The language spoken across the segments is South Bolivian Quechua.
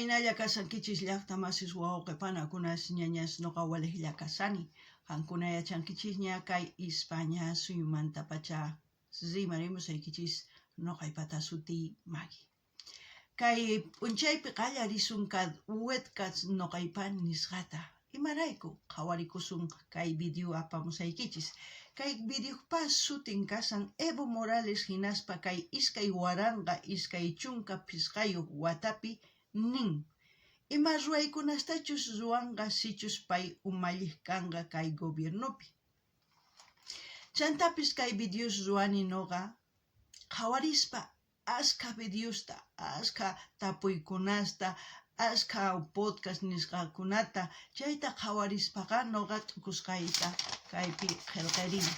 Imaynalla kashankichis llajta masis wawqe panakunas ñañas noqa walejlla kashani. Qankuna yachankichisña kay Ispaña suyumantapacha rimarimusaykichis noqaypata sutiy Maggie. Kay p'unchaypi qallarisun webcast noqaypa nisqata. Imarayku qhawarikusun kay video apamusaykichis. Kay videopa sutin kashan Evo Morales hinaspa kay 2025 watapi nin ima ruwaykunastachus ruwanqa sichus pay umalliq kanqa kay gobiernopi. Chantapis kay videos ruwani noqa qhawarispa Ashkha videosta, ashkha tapuykunasta, ashkha podcast nisqakunata, chayta qhawarispaqa noqa t'ukusqayta kaypi qhelqerini,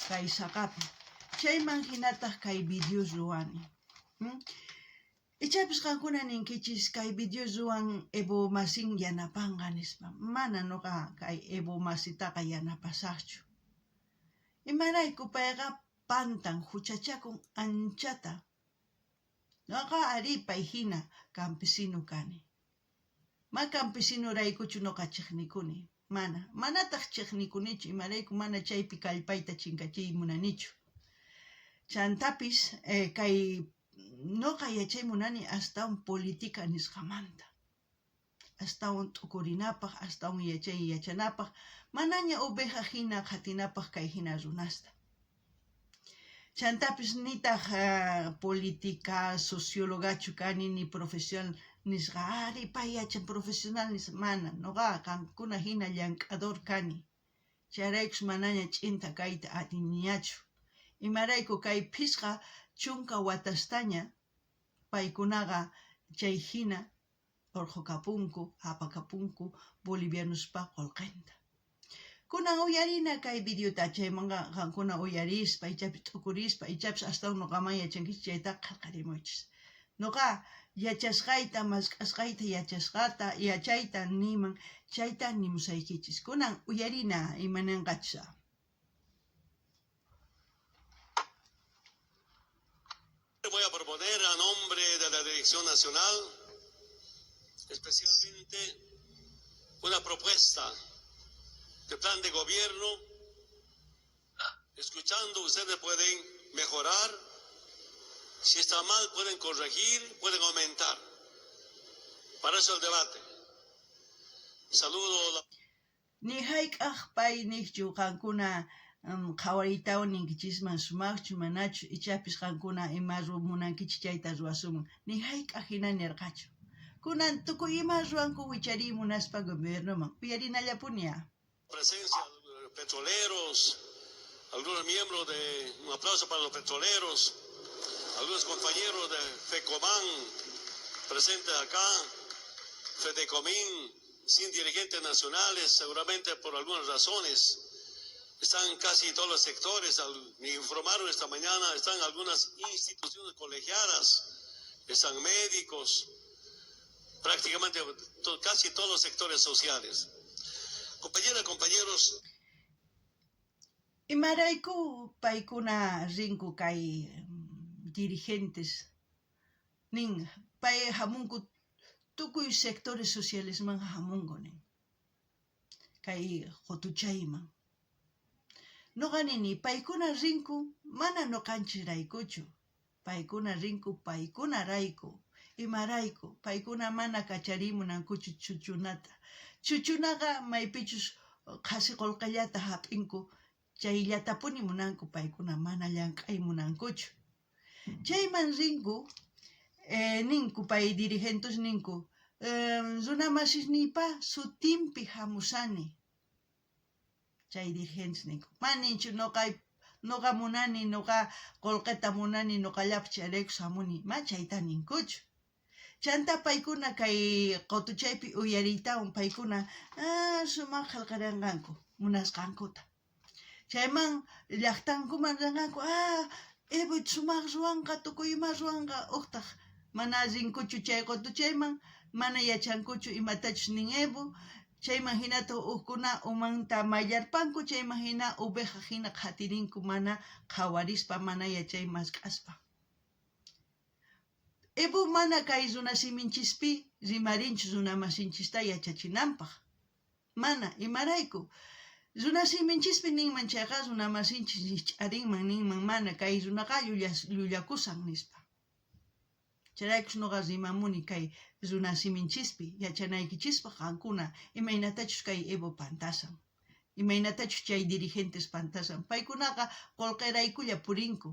kay saqapi. Chayman jinataj kay videos ruwani. Ichapis qankuna ninkichis kay videos ruwan Evo masin yanapanqa nispa. Mana noqa kay Evo masitaqa yanapasajchu. Imarayku payqa pantan, juchachakun anchata. Noqa arí pay jina campesino kani. Ma campesinoraykuchu noqa chejnikuni, mana. Manataj chejnikunichu, imarayku mana chaypi kallpayta chinkachiy munanichu. Chantapis kay noqa yachay munani astawan política nisqamanta. Astawan t'ukurinapaj, astawan yachay yachanapaj, manaña oveja jina qhatinapaj kay jina runasta. Chantapis nitaj política sociólogachu kani ni profesional nisqa, ari pay yachan profesional nisqa, mana, noqa qankuna jina llank'ador kani. Chayraykus manaña ch'inta kayta atiniñachu. Imarayku kay phisqa chunka watastaña paykunaqa chay jina orqhokapunku, apakapunku bolivianospa qolqenta. Kunan uyarina kay videota, chaymanqa qankuna uyarispa, ichapis t'ukurispa, ichapis astawan noqaman yachankichis chayta qhelqarimuychis. Noqa yachasqayta, mask'asqayta yachasqata, yachayta niyman, chayta nimusaykichis. Kunan uyarina ima nenqachus. Voy a proponer a nombre de la Dirección Nacional, especialmente una propuesta de plan de gobierno. Escuchando, ustedes pueden mejorar. Si está mal, pueden corregir, pueden aumentar. Para eso el debate. Saludo. La... Ni jayk'aj pay nejchu qankuna qhawariytawan ninkichisman sumajchu manachu, ichapis qankuna ima munankichis chayta ruwasunman. Ni jayk'aj jina nerqachu. Kunan tukuy ima ruwanku wichariy munaspa gobiernoman. Uyarinallapuni á. Presencia de petroleros, algunos miembros de, un aplauso para los petroleros, algunos compañeros de FECOMAN presentes acá, FEDECOMIN, sin dirigentes nacionales, seguramente por algunas razones. Están casi todos los sectores, me informaron esta mañana, están algunas instituciones colegiadas, están médicos, prácticamente casi todos los sectores sociales. Compañeras, compañeros. Imarayku paykuna rinku kay dirigentes nin pay jamunku tukuy sectores socialesman jamunku nin kay qotuchayman. Noqa nini paykuna rinku mana noqanchejraykuchu, paykuna rinku paykunarayku. Imarayku? Paykuna mana kachariy munankuchu chuchunata. Chuchunaqa maypichus qhasi qolqellata jap'inku chayllatapuni munanku paykuna mana llank'ay munankuchu. Chayman rinku, ninku pay dirigentes ninku, runamasisniypa sutinpi jamusani. Chay dirigentes ninku, mana ninchu noqa noqa munani, noqa qolqeta munani, noqallapaj chayrayku jamuni, mana chayta ninkuchu. Chantá paykuna kay qotuchaypi uyariytawan paykuna sumaj qhelqarenqanku munasqankuta. Chayman llajtankuman renqanku, ah, Evo sumaj ruwanqa, tukuy ima ruwanqa, ujtaj mana rinkuchu chay qotuchayman, mana yachankuchu imatachus nin Evo, chayman jinataj ujkuna umanta mayllarpanku, chayman jina oveja jina qhatirinku mana qhawarispa, mana yachay mask'aspa. Evo mana kay runasiminchispi rimarinchu runamasinchista yachachinanpaj. Mana, imarayku? Runasiminchispi ninman chayqa runamasinchis rijch'arinman ninman mana kay runaqa llullakusan nispa. Chayraykus noqa rimamuni kay runasiminchispi yachanaykichispaj qankuna imaynatachus kay Evo pantasan, imaynatachus chay dirigentes pantasan. Paykunaqa qolqeraykulla purinku,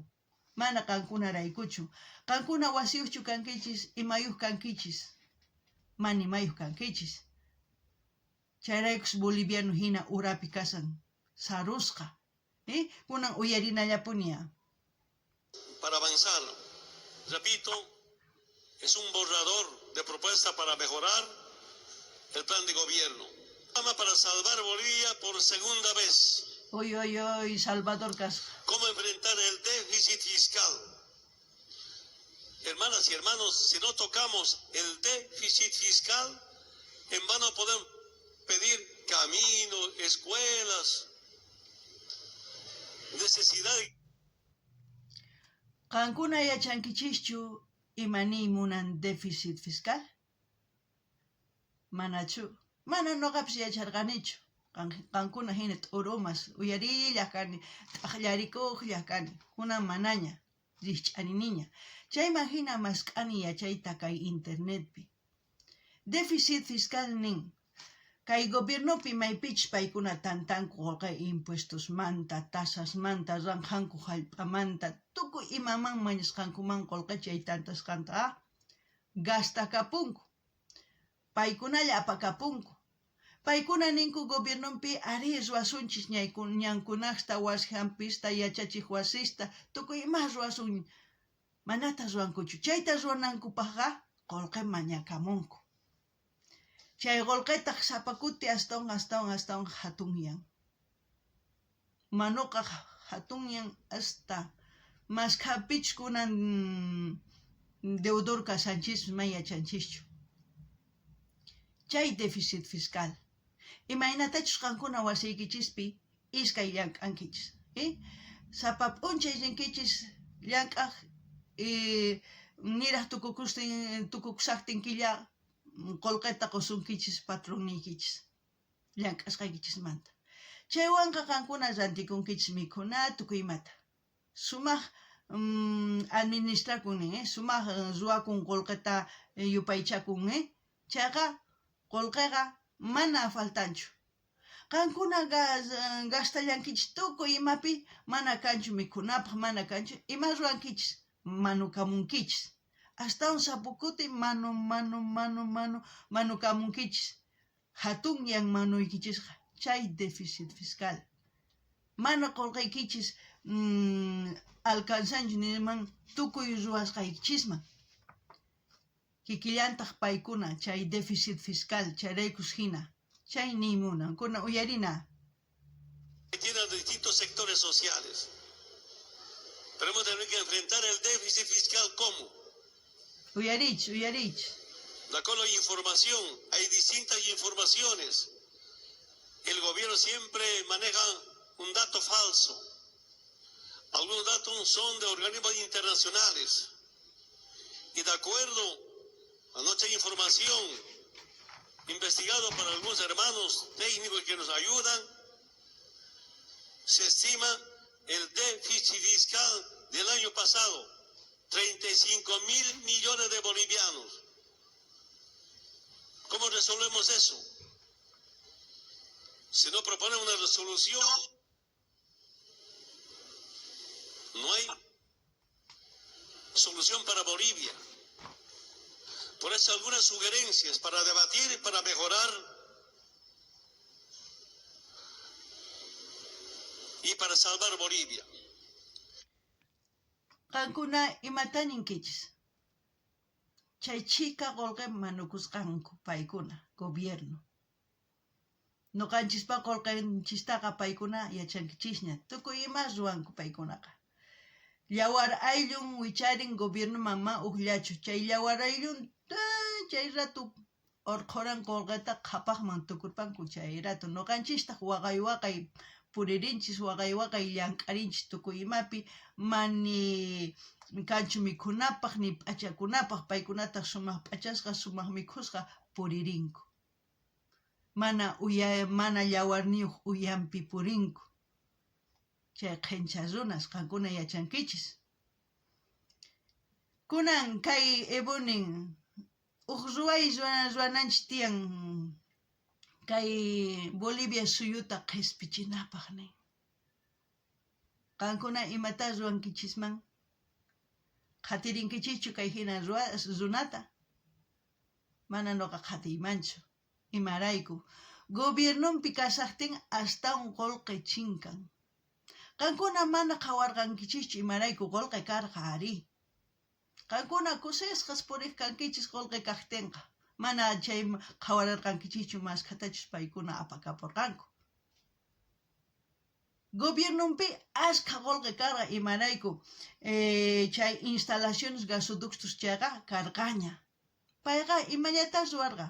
mana qankunaraykuchu. Qankuna wasiyojchu kankichis, imayoj kankichis, mana imayoj kankichis. Chayraykus boliviano hina urapi kasan, sarusqa. Eh? Kunan uyarinallapuni. Para avanzar, repito, es un borrador de propuesta para mejorar el plan de gobierno. Para salvar Bolivia por segunda vez. Oy, oy, oy, Salvador kasqa. ¿Cómo enfrentar el déficit fiscal? Hermanas y hermanos, si no tocamos el déficit fiscal, en vano podemos pedir caminos, escuelas, necesidad. Qankuna yachankichischu ima niy munan déficit fiscal? Manachu? Mana noqapis yacharqanichu. Qankuna hina t'urumas uyarillaj kani, t'ajllarikojlla kani, kunan manaña rijch'aniniña. Chayman hina mask'ani yachayta kay internetpi. Déficit fiscal nin, kay gobiernopi maypichus paykuna tantanku qolqe impuestosmanta, tasasmanta, ranqhanku jallp'amanta, tukuy imaman mañasqankuman qolqe chay tantasqanta gastakapunku. Paykunalla apakapunku. Paykuna ninku gobiernompi arí ruwasunchis ñankunasta, wasi jampista, yachachij wasista, tukuy ima ruwasun. Manata ruwankuchu. Chayta ruwanankupajqa qolqe mañakamunku. Chay qolqetaj sapa kuti astawan astawan astawan jatunyan. Manoqa jatunyan hasta mashkhapichus kunan deudor kashanchispas may yachanchischu. Chay déficit fiscal. Imaynatachus qankuna wasiykichispi iskay llank'ankichis. Eh? Sapa p'unchay rinkichis llank'aj niraj tukukushajtin killa qolqeta qosunkichis patronniykichis llank'asqaykichismanta. Chaywanqa qankuna rantikunkichis mikhuna tukuy imata. Sumaj administrakun nin, sumaj ruwakun qolqeta yupaychakun, chayqa qolqeqa mana faltanchu. Qankuna gastallankichis tukuy imapi, mana kanchu mikhunapaj, mana kanchu, ima ruwankichis, manukamunkichis. Astawan sapa kuti manu, manu, manu, manu, manukamunkichis. Jatunyan manuykichisqa, chay déficit fiscal. Mana qolqeykichis alcanzanchu niman tukuy ruwasqaykichisman. Kikillantaj paykuna chay déficit fiscal chayraykus hina. Chay niy munan. Kuna uyarina. Tienen distintos sectores sociales. Pero hemos tenido que enfrentar el déficit fiscal ¿cómo? Uyarich, uyarich. De acuerdo a la información, hay distintas informaciones. El gobierno siempre maneja un dato falso. Algunos datos son de organismos internacionales. Y de acuerdo a nuestra información, investigado por algunos hermanos técnicos que nos ayudan, se estima el déficit fiscal del año pasado, 35 mil millones de bolivianos. ¿Cómo resolvemos eso? Si no proponen una resolución, no hay solución para Bolivia. Por eso algunas sugerencias para debatir y para mejorar y para salvar Bolivia. Qankuna imata ninkichis? Chay chhika qolqe manukusqanku paykuna, gobierno. Noqanchispa qolqenchistaqa paykuna yachankichisña, tukuy ima ruwanku paykunaqa. Yawar ayllun wicharin gobiernoman ma ujllachu, chay yawar ayllun chay rato orqhoran qolqeta qhapajman tukurpanku chay rato. Noqanchistaq waqay waqay puririnchis, waqay waqay llank'arinchis tukuy imapi, mani kanchu mikhunapaj ni p'achakunapaj, paykunataj sumaj p'achasqa, sumaj mikhusqa puririnku. Mana uya mana llawarniyoj uyanpi purinku. Chay qhencha runas qankuna yachankichis. Kunan kay Evo nin, uj ruway ruwananchis tiyan kay Bolivia suyuta qhespichinapaj nin. Qankuna imatá ruwankichisman? Qhatirinkichikchu kay jina runata? Mana noqa qhatiymanchu. Imarayku? Gobiernonpi kashajtin astawan qolqe chinkan. Qankuna mana qhawarqankichikchu imarayku qolqe karqa arí. Qankuna kusisqas purej kankichis qolqe kajtenqa. Mana chay qhawararqankichikchu mashkhatachus paykuna apakaporqanku. Gobiernonpi ashkha qolqe karqa imarayku chay instalaciones gasoductos chayqa karqaña. Payqa imallatá ruwarqa?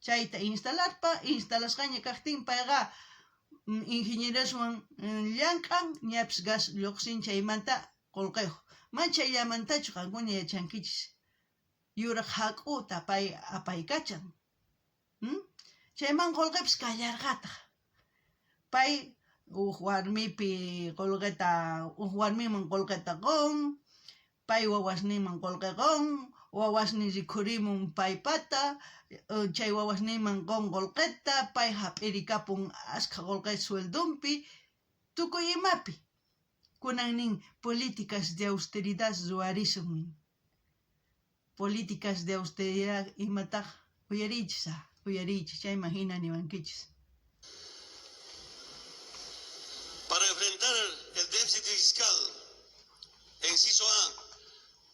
Chayta instalarpa, instalasqaña kajtin payqa ingenieroswan llank'an, ñapis gas llojsin chaymanta qolqeyoj. Mana chayllamantachu qankuna yachankichis, yuraj jak'uta pay apaykachan. Chayman qolqepis kallarqataj. Pay uj warmipi qolqeta, uj warmiman qolqeta qon, pay wawasninman qolqe qon, wawasnin rikhurimun paypata, chay wawasninman qon qolqeta, pay jap'irikapun ashkha qolqe sueldonpi, tukuy imapi. Kunan nin políticas de austeridad ruwarisun nin. Políticas de austeridad imataj uyariychis, uyariychis, chayman jina niwankichis. Para enfrentar el déficit fiscal, inciso A,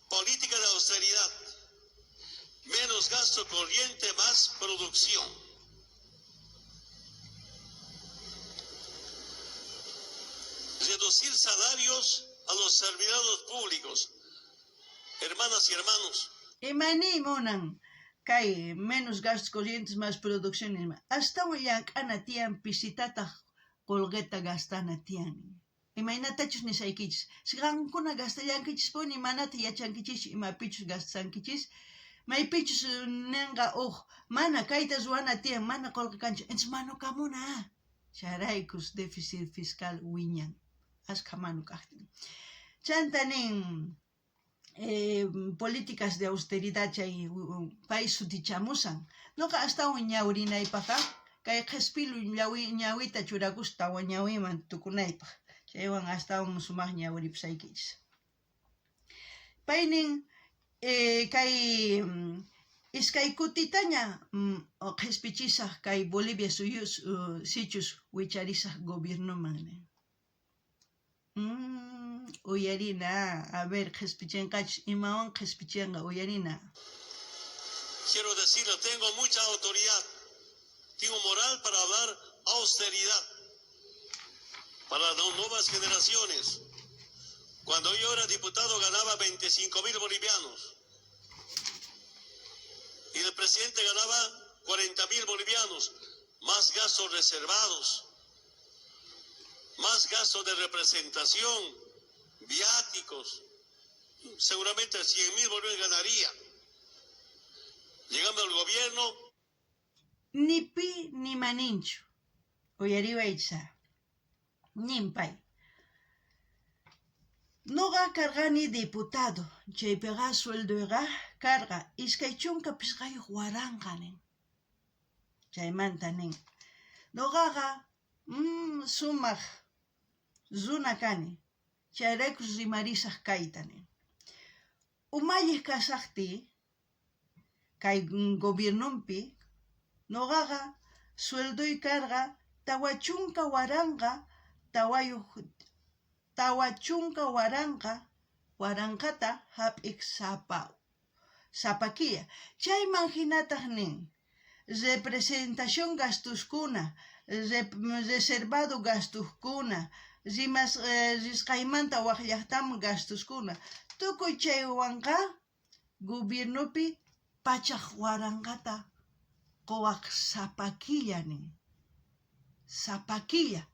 política de austeridad, menos gasto corriente, más producción. Reducir salarios a los servidores públicos. Hermanas y hermanos. Ima niy munan kay menos gastos corrientes más producción nispa? Astawan llank'ana tiyan, pisitataj qolqeta gastana tiyan. Imaynatachus nisaykichis, qankuna gastallankichispuni, manata yachankichischu imapichus gastankichis, maypichus nenqa uj mana kayta ruwana tiyan, mana qolqe kanchu, entonces manukamuna. Chayraykus déficit fiscal wiñan, ashkha manu kajtin. Chanta nin políticas de austeridad chay pay sutichamusan. Noqa astawan ñawrinaypajqa kay qhespilu ñawita churakuspa tawa ñawiman tukunaypaj. Chaywan astawan sumaj ñawripusaykichis. Pay nin kay iskay kutitaña qhespichisaj kay Bolivia suyu sichus wicharisaj gobiernoman nin. Uyarina, a ver, qhespichenqachus, imawan qhespichenqa, uyarina. Quiero decirlo, tengo mucha autoridad, tengo moral para hablar austeridad para las nuevas generaciones. Cuando yo era diputado ganaba 25.000 bolivianos y el presidente ganaba 40.000 bolivianos, más gastos reservados, más gastos de representación, viáticos, seguramente 100.000 bolivianos ganaría. Llegando al gobierno. Ni pi ni maninchu. Uyariwaychis. Nin pay. Noqa karqani diputado, chaypiqa sueldoyqa karqa 25,000 nin. Chaymanta nin. Noqaqa sumaj runa kani, chayraykus rimarisaj kayta nin. Umalliq kashajtiy kay gobiernonpi noqaqa sueldoy karqa 40,000 tawayuq 40,000 waranqata hap'iq sapa killa. Chayman hinataj nin representación gastuskuna, reservado gastuskuna, rimas risqaymanta waj llaqtaman gastuskuna, tukuy chaywanqa gobiernopi 100,000ta quwaq sapa killa nin. Sapa killa.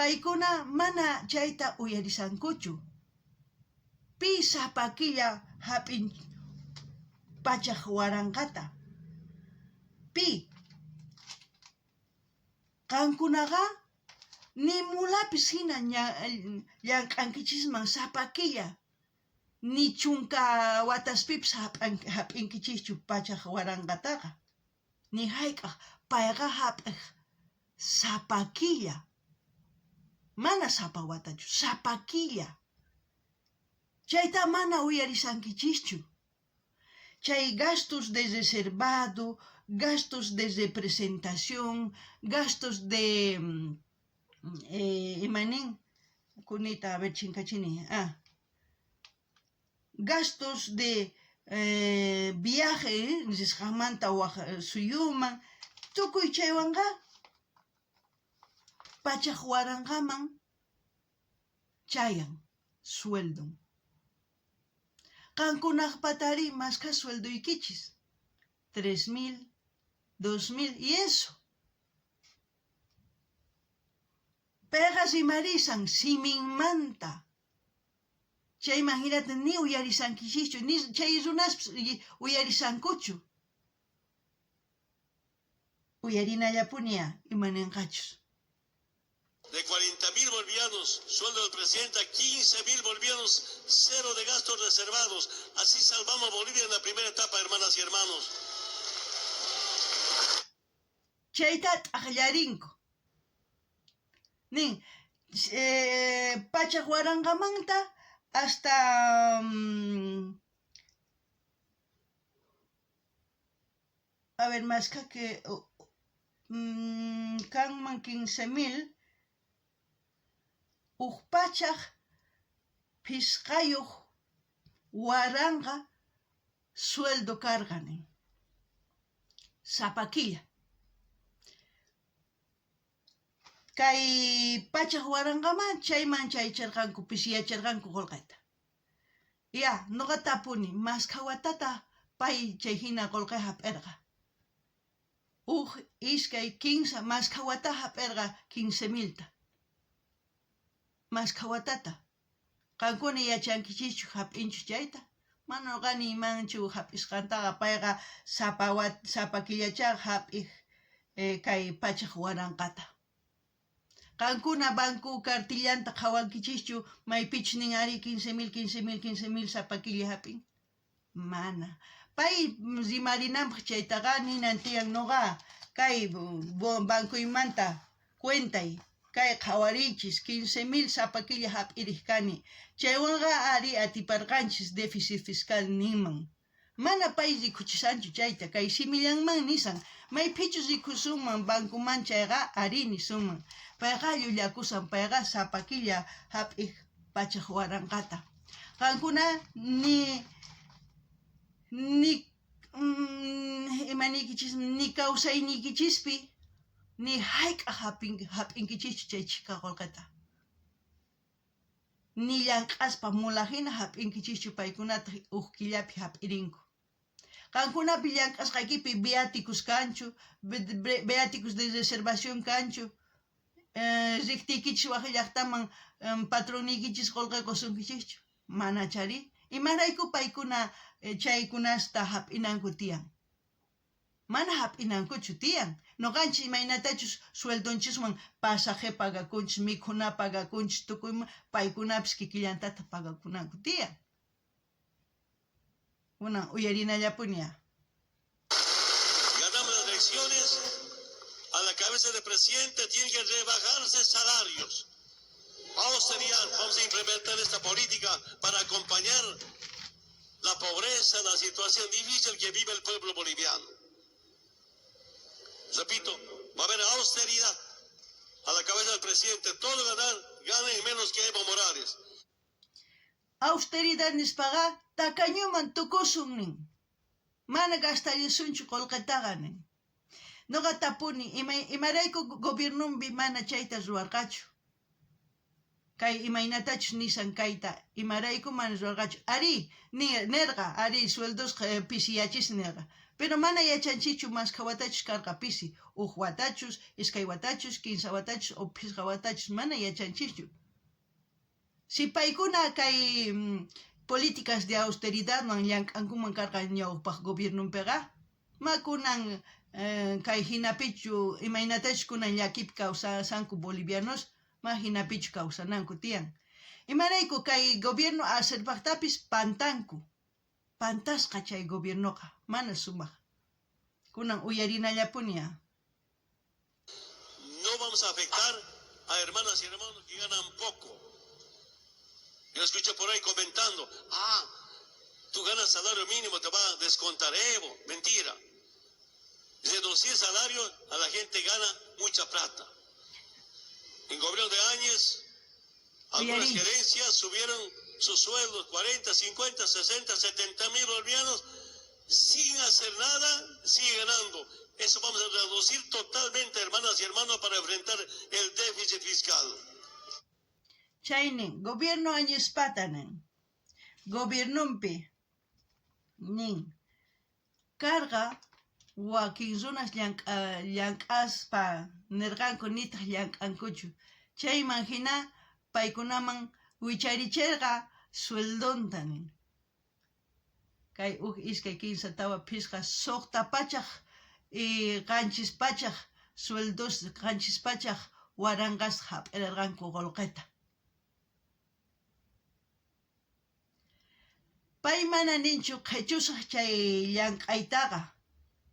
Paykuna mana chayta uyarisankuchu. Pi sapa killa hap'in 100,000ta? Pi? Qankunaqa ni mulapis hina llank'ankichisman sapa killa, ni chunka wataspipis hap'inkichischu 100,000taqa. Ni hayk'aj payqa hap'ej sapa killa, mana sapa watachu, sapa killa. Chayta mana uyarisankichischu. Chay gastos de reservado, gastos de representación, gastos de imanin kunita a ver chinkachini ah gastos de viaje nisqanmanta waj suyuman tukuy chaywanqa 100,000man chayan sueldon. Qankunajpatari mashkha sueldoykichis? 3000, 2000 y eso. Payqa rimarisan siminmanta. Chayman hinata ni uyarisankichischu, ni chay runaspis uyarisankuchu. Uyarinallapuniya ima nenqachus. De 40.000 bolivianos, sueldo del presidente a 15.000 bolivianos, cero de gastos reservados. Así salvamos Bolivia en la primera etapa, hermanas y hermanos. Chayta t'ajllarinku. Nin, 100,000manta hasta a ver, mashkha que kanman 15.000, 105,000 sueldo karqa nin. Sapa killa. Kay 100,000man chayman chayacharqanku, pisiyacharqanku qolqeta. Ya, noqa tapuni, mashkha watata pay chay hina qolqe hap'erqa? Uj, iskay, kinsa, mashkha wata hap'erqa 15.000ta? Mashkha watata? Qankuna yachankichischu hap'inchu chayta? Mana noqa niymanchu hap'isqantaqa, payqa sapa wat, sapa killachá hap'iq kay 100,000ta. Qankuna banco cartillanta qhawankichischu maypichus nin ari 15.000, 15.000, 15.000 sapa killa hap'in? Mana. Pay rimarinanpaq chaytaqa ninan tiyan noqa kay bancoymanta cuentay kay qhawariychis 15.000 sapa killa hap'iriq kani. Chaywanqa ari atiparqanchis déficit fiscal ninman. Mana pay rikuchisanchu chayta, kay simillanman nisan. Maypichus rikusunman bancoman chayqa ari nisunman. Payqa llullakusan, payqa sapa killa hap'iq 100,000ta. Qankuna ni ni imaniykichis ni kawsayniykichispi ni hayk'aq hap'inkichischu chay chhika qolqeta. Ni llank'aspa mula hina hap'inkichischu paykunata uj killapi hap'irinku. Qankunapi llank'asqaykipi viáticos kanchu, viáticos de reservación kanchu, riqtiykichis waj llaqtaman patronniykichis qolqe qosunkichischu? Manachari. Imarayku paykuna chaykunasta hap'inanku tiyan? Mana hap'inankuchu tiyan. Noqanchis imaynatachus sueldonchiswan pasaje pagakunchis, mikhuna pagakunchis, tukuy paykunapis kikillantata pagakunanku tiyan. Kunan uyarinallapuniya. Ganamos las elecciones, a la cabeza del presidente tienen que rebajarse salarios. Austeridad, vamos a implementar esta política para acompañar la pobreza, la situación difícil que vive el pueblo boliviano. Repito, va a haber austeridad a la cabeza del presidente. Todo ganar, ganen menos que Evo Morales. Austeridad nispaqa tacañuman tukusun nin. Mana gastallasunchu qolqetaqa nin. Noqa tapuni, imarayku gobiernompi mana chayta ruwarqachu? Kay imaynatachus nishan kayta, imarayku mana ruwarqachu. Arí, nerqa, arí, sueldosqa pisiyachis nerqa. Pero mana yachanchikchu mashkha watachus karqa pisi, uj watachus, iskay watachus, kinsa watachus o phisqa watachus, mana yachanchikchu. Si paykuna kay políticas de austeridadwan llank'ankuman karqa ñawpaq gobiernonpiqa, ma kunan kay hinapichu imaynatachus kunan llakipi kawsasanku bolivianos, ma hinapichu kawsananku tiyan. Imarayku kay gobierno Arcepaqtapis pantanku, pantasqa chay gobiernoqa, mana sumaq. Kunan uyarinallapuni. No vamos a afectar a hermanas y hermanos que ganan poco. Yo escuché por ahí comentando, ah, tú ganas salario mínimo, te va a descontar Evo. Mentira. Reducir salario a la gente gana mucha plata. En gobierno de Áñez, algunas gerencias subieron sus sueldos 40, 50, 60, 70 mil bolivianos sin hacer nada, sigue ganando. Eso vamos a reducir totalmente, hermanas y hermanos, para enfrentar el déficit fiscal. Chaynin, gobierno Áñezpata nin, gobiernonpi nin, karqa wakin runas llank'aspa nerqanku nitaj llank'ankuchu. Chayman hina paykunaman wicharicherqa sueldonta nin. Kay uj iskay kinsa tawa phisqa suqta pachaj y 700 sueldos 700 waranqas hap'irarqanku qolqeta. Pay mana ninchu qhechusaj chay llank'aytaqa.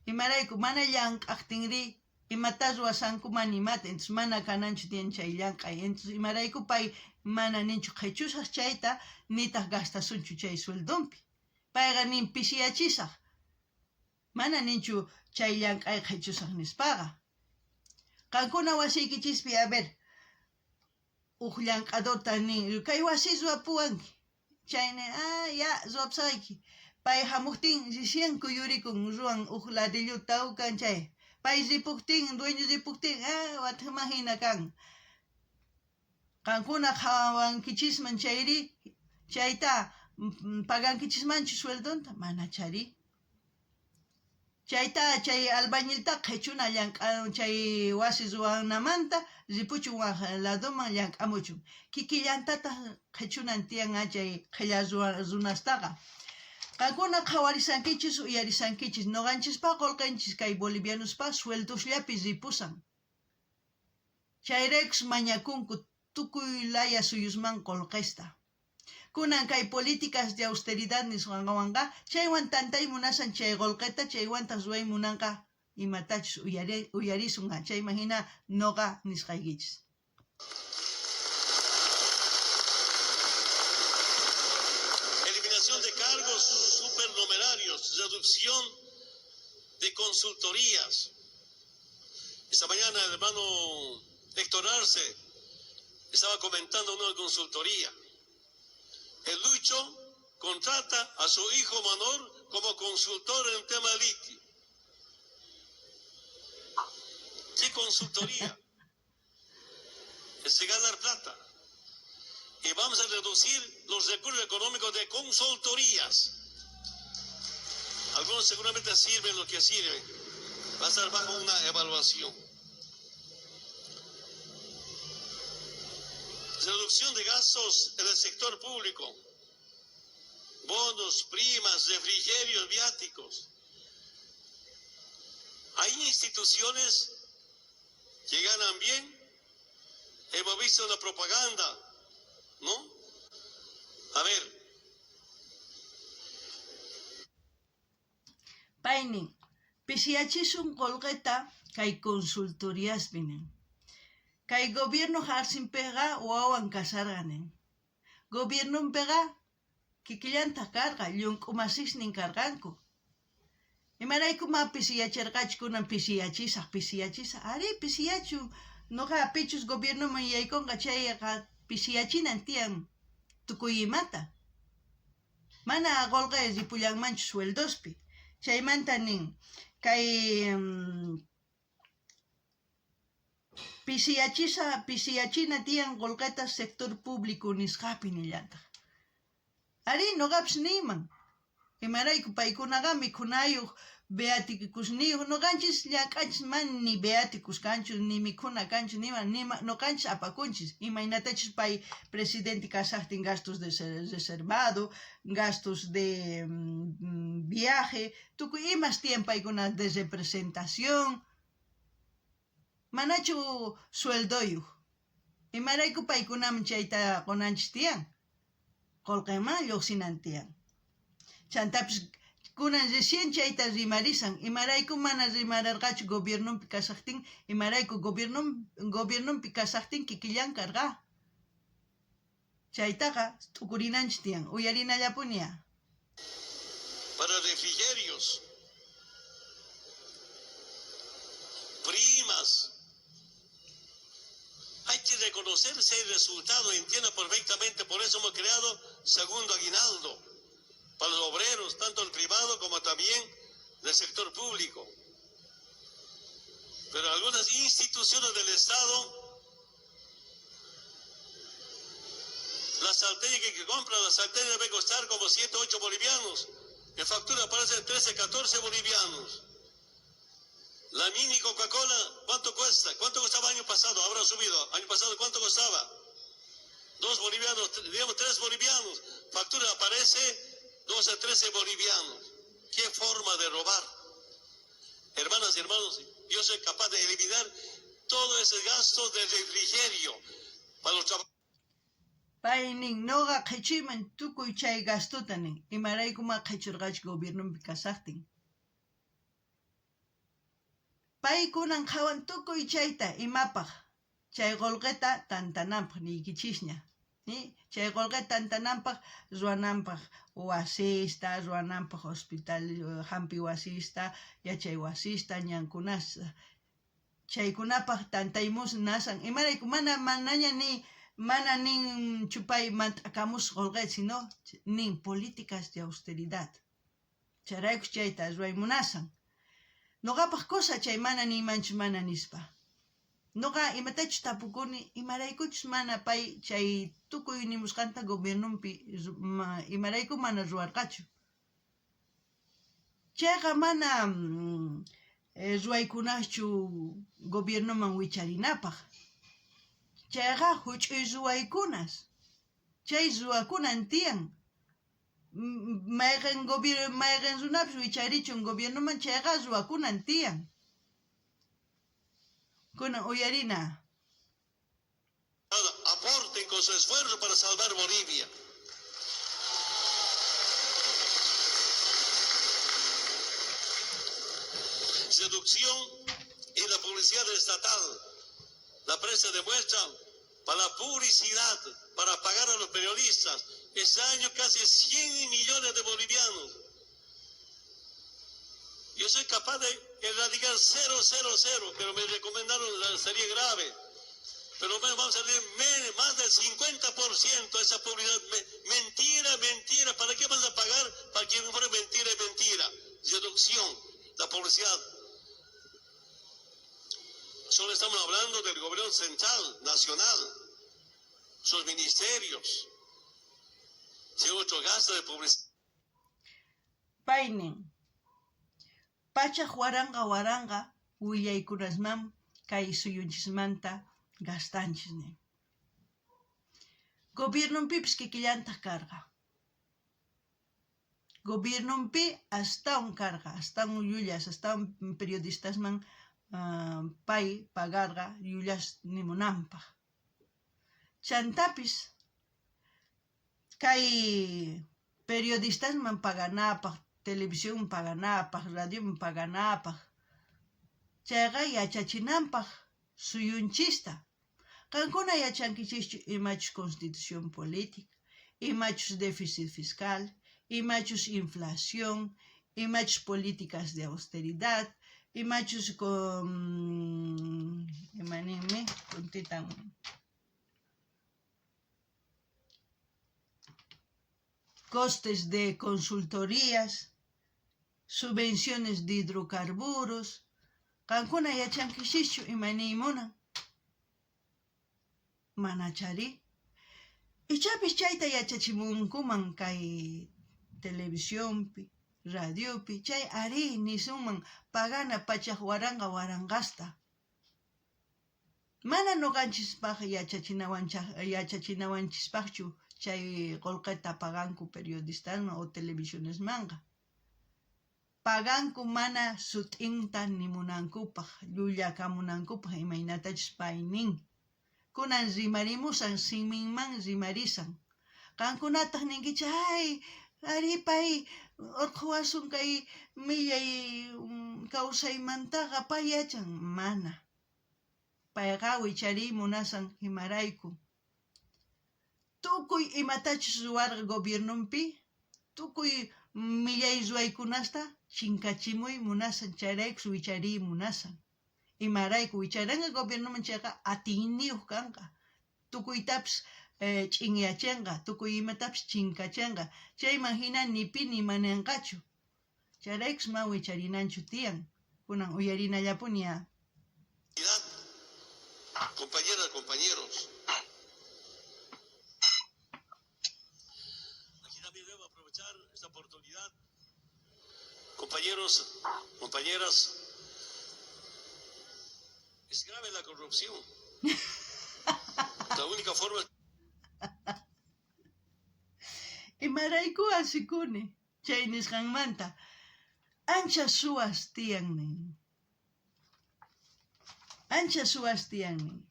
Imarayku mana llank'ajtinrí imata ruwasankuman imata, entonces mana kananchu tiyan chay llank'ay. Entonces imarayku pay mana ninchu qhechusaj chayta nitaj gastasunchu chay sueldonpi. Payqa nin pisiyachisaj. Mana ninchu chay llank'ay qhechusaj nispaqa. Qankuna wasiykichispi, a ver, uj llank'adorta nin, kay wasi ruwapuwanki. Chayni, ah, ya, ruwapusayki. Pay hamujtin recién kuyurikun ruwan uj ladrilluta tawkan chay. Pay ripujtin, dueño ripujtin, ah, watejman hina kan. Qankuna qhawankichisman chayri, chayta pagankichismanchu sueldonta? Mana chari. Chayta chay albañilta qhechuna llank'a chay wasi ruwanamanta ripuchun waj ladoman llank'amuchun. Kikillantataq qhechunan tiyan chay qhella runastaqa. Qankuna qhawarisankichis uyarisankichis noqanchispa qolqenchis kay bolivianospa sueldosllapi ripusan. Chayraykus mañakunku tukuy laya suyusman qolqesta. Kunan kay políticas de austeridad nisqanwanqa chaywan tantay munasan chay qolqeta chaywantaq ruway munanqa imatachus uyarisun chayman hina noqa nisqaykichis. Eliminación de cargos supernumerarios, reducción de consultorías. Esta mañana el hermano Héctor Arce estaba comentando una consultoría. El Lucho contrata a su hijo menor como consultor en tema de litio. ¿Qué consultoría? Es ganar plata. Y vamos a reducir los recursos económicos de consultorías. Algunos seguramente sirven lo que sirven. Va a estar bajo una evaluación. Reducción de gastos en el sector público. Bonos, primas, refrigerios, viáticos. Hay instituciones que ganan bien. Hemos visto una propaganda, ¿no? A ver. Paynin, pisiyachisun qolqeta kay consultoriaspi nin. Kay gobierno Arcenpiqa wawan kasarqa nin. Gobiernonpiqa kikillantaq karqa, llunk'umasisnin karqanku. Imarayku ma pisiyachirqachu kunan pisiyachisaq, pisiyachisaq. Ari, pisiyachu. Noqa pichus gobiernoman yaykunqa chayqa pisiyachinan tiyan tukuy imata. Mana qolqe ripullanmanchu sueldospi. Chaymanta nin, kay Pisiyachisa pisiyachina tiyan qolqeta sector público nisqapi nillantaj. Arí, noqapis niyman. Imarayku paykunaqa mikhunayoj, viáticosniyoj, noqanchis llank'anchis mana ni viáticos kanchu, ni mikhuna kanchu, nima nima noqanchis apakunchis, imaynatachus pay presidente kashajtin gastos de reservado, gastos de viaje, tukuy imas tiyan paykuna de representación. Manachu sueldoyoj? Imarayku paykunaman chayta qonanchis tiyan? Qolqenman llojsinan tiyan. Chantapis kunan recién chayta rimarisan, imarayku mana rimararqachu gobiernonpi kashajtin, imarayku gobiernon gobiernonpi kashajtin kikillan karqa. Chaytaqa t'ukurinanchis tiyan, uyarinallapuni. Para refrigerios, primas. Hay que reconocerse el resultado, entiendo perfectamente, por eso hemos creado segundo aguinaldo para los obreros, tanto el privado como también del sector público. Pero algunas instituciones del Estado, la salteña que compra, la salteña debe costar como 7, 8 bolivianos. En factura aparecen 13, 14 bolivianos. La mini Coca-Cola, ¿cuánto cuesta? ¿Cuánto costaba año pasado? Habrá subido. Año pasado, ¿cuánto costaba? 2 bolivianos, digamos 3 bolivianos. Factura aparece 12, 13 bolivianos. ¿Qué forma de robar? Hermanas y hermanos, yo soy capaz de eliminar todo ese gasto de refrigerio para los trabajadores. Pay nin, noqa qhechuyman tukuy chay gastota nin, imaraykuma qhechurqachu gobiernonpi kashajtin. Pay kunan qhawan tukuy chayta imapaj, chay qolqeta tantananpaj niykichisña. Chay qolqeta tantananpaj ruwananpaj wasista, ruwananpaj hospital, hampi wasista, yachay wasista, ñankunasta. Chaykunapaj tantaymus nasan, imarayku mana manaña ni mana nin chupay mant'akamus qolqeta, sino nin políticas de austeridad. Chayrayku chayta ruwaymunasan. Noqapaj cosa chay mana niymanchu mana nispa. Noqa imatachus tapukuni, imaraykuchus mana pay chay tukuy nimusqanta gobiernonpi imarayku mana ruwarqachu. Chayqa mana ruwaykunaschu gobiernoman wicharinapaj. Chayqa juch'uy ruwaykunas. Chay ruwakunan tiyan. Mayqen gobierno mayqen runapis wicharichun gobiernoman chayqa ruwakunan tiyan. Kunan uyarina. Aporten con su esfuerzo para salvar Bolivia. Seducción y la publicidad estatal. La prensa demuestra para la publicidad, para pagar a los periodistas. Este año casi 100 millones de bolivianos. Yo soy capaz de erradicar 0, 0, 0, pero me recomendaron, sería grave. Pero vamos a tener más del 50% de esa publicidad. Mentira, mentira. ¿Para qué van a pagar? Para que informe mentira y mentira. Reducción, la publicidad. Solo estamos hablando del gobierno central, nacional, sus ministerios. Si otro gasto de publicidad. Pay nin, pachaj waranqa waranqa willaykunasman kay suyunchismanta gastanchis nin. Gobiernonpipis kikillantaj karqa. Gobiernonpi astawan karqa, astawan llullas, astawan periodistasman pay pagarqa llullas nimunanpaj. Chantapis kay periodistasman paganapaj, televisión paganapaj, radioman paganapaj, chayqa yachachinanpaj suyunchista. Qankuna yachankichischu imachus constitución política, imachus déficit fiscal, imachus inflación, imachus políticas de austeridad, imachus con imaninmi puntitan costes de consultorías, subvenciones de hidrocarburos. Qankuna yachankichischu ima niy munan. Manachari? Ichapis chayta yachachimunkuman kay televisionpi, radiopi, chay arí nisunman pagana 100,000 waranqasta. Mana noqanchispaj yachachinawanchispajchu chay qolqeta paganku periodistasman o televisionesmanqa. Paganku mana sut'inta nimunankupaj, llullakamunankupaj imaynatachus pay nin. Kunan rimarimusan, siminman rimarisan. Qankunataj ninkichej, ay, arí pay orqhowasun kay millay kawsaymantaqa, pay yachan. Mana. Payqa wichariy munasan imarayku. Tukuy imatachus ruwarqa gobiernonpi, tukuy millay ruwaykunasta chinkachimuy munasan, chayraykus wichariy munasan. Imarayku wicharenqa gobiernoman chayqa atiyniyoj kanqa, tukuytapis ch'inyachenqa, tukuy imatapis chinkachenqa, chayman jina ni pi ni manenqachu. Chayraykus ma wicharinanchu tiyan, kunan uyarinallapuni á. Compañeras, compañeros. Aquí también debo aprovechar esta oportunidad. Compañeros, compañeras, es grave la corrupción. La única forma... Imarayku asikuni chay nisqanmanta, ancha suwas tiyan nin. Ancha suwas tiyan nin.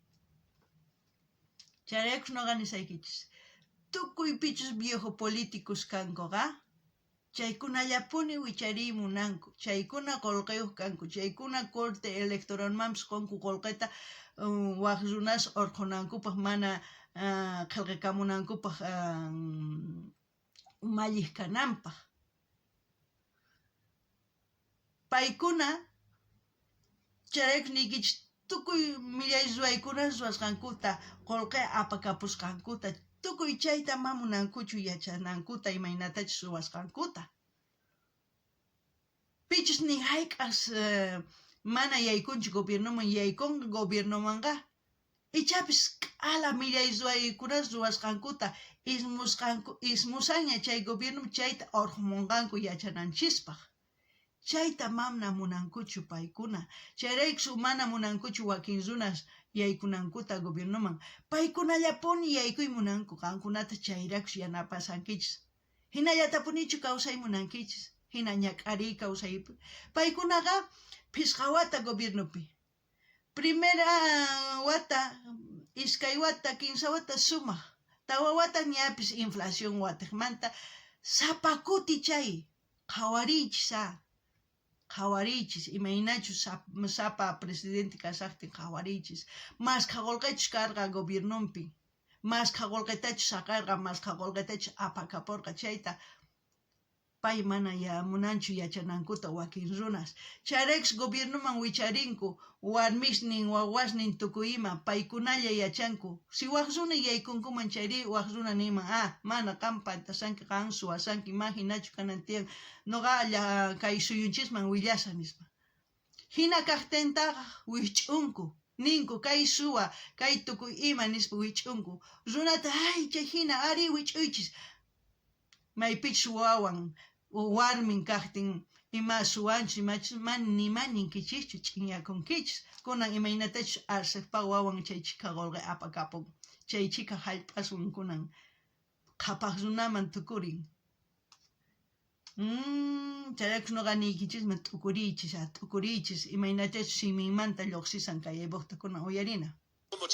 Chayraykus noqa nisaykichis, tukuy pichus viejo políticos kankuqa, chaykunallapuni wichariy munanku, chaykuna qolqeyoj kanku, chaykuna corte electoralmanpis qonku qolqeta waj runas orqhonankupaj mana qhelqakamunankupaj umalliq kananpaj. Paykuna chayrayku niykichis tukuy millay ruwaykuna ruwasqankuta, qolqe apakapusqankuta, tukuy chayta ma munankuchu yachanankuta imaynatachus ruwasqankuta. Pichus ni jayk'as mana yaykunchu gobiernoman yaykunqa gobiernomanqa, ichapis k'ala millay ruwaykuna ruwasqankuta ismusqanku ismusanña chay gobierno chayta orqhomunqanku yachananchispaj. Chayta mana munankuchu paykuna. Chayrayku mana munankuchu wakin runas yaykunankuta gobiernoman. Paykunallapuni yaykuy munanku, qankunata chayraykus yanapasankichis. Hinallatapunichu kawsay munankichis, hina ñak'ariy kawsay. Paykunaqa phisqa wata gobiernopi. Primera wata, iskay wata, kinsa wata sumaq. Tawa wata ñapis inflación watejmanta sapa kuti chay qhawariychis á. Qhawariychis imaynachus sapa presidente kashajtin qhawariychis. Mashkha qolqechus karqa gobiernonpi. Mashkha qolqetachus saqerqa, mashkha qolqetachus apakaporqa chayta pay mana munanchu yachanankuta wakin runas. Chayraykus gobiernoman wicharinku warmisnin, wawasnin tukuy ima paykunalla yachanku. Si waj runa yaykunkuman chayrí waj runa ninman, ah, mana qan pantasanki, qan suwasanki, ma jinachu kanan tiyan, noqa kay suyunchisman willasa nispa. Jina kajtintaj wijch'unku, ninku kay suwa, kay tukuy ima nispa wijch'unku. Runata, ay, chay jina, arí wijch'uychis. Maypichus wawan warmin kajtin ima suwanchus imachus mana nima ninkichischu, ch'inyakunkichis. Kunan imaynatachus Arcejpa wawan chay chhika qolqe apakapun, chay chhika jallp'aswan kunan qhapaj runaman tukurin. Chayraykus noqa niykichisman t'ukuriychis, t'ukuriychis imaynatachus siminmanta llojsisan kay Evojta kunan uyarina. Cómo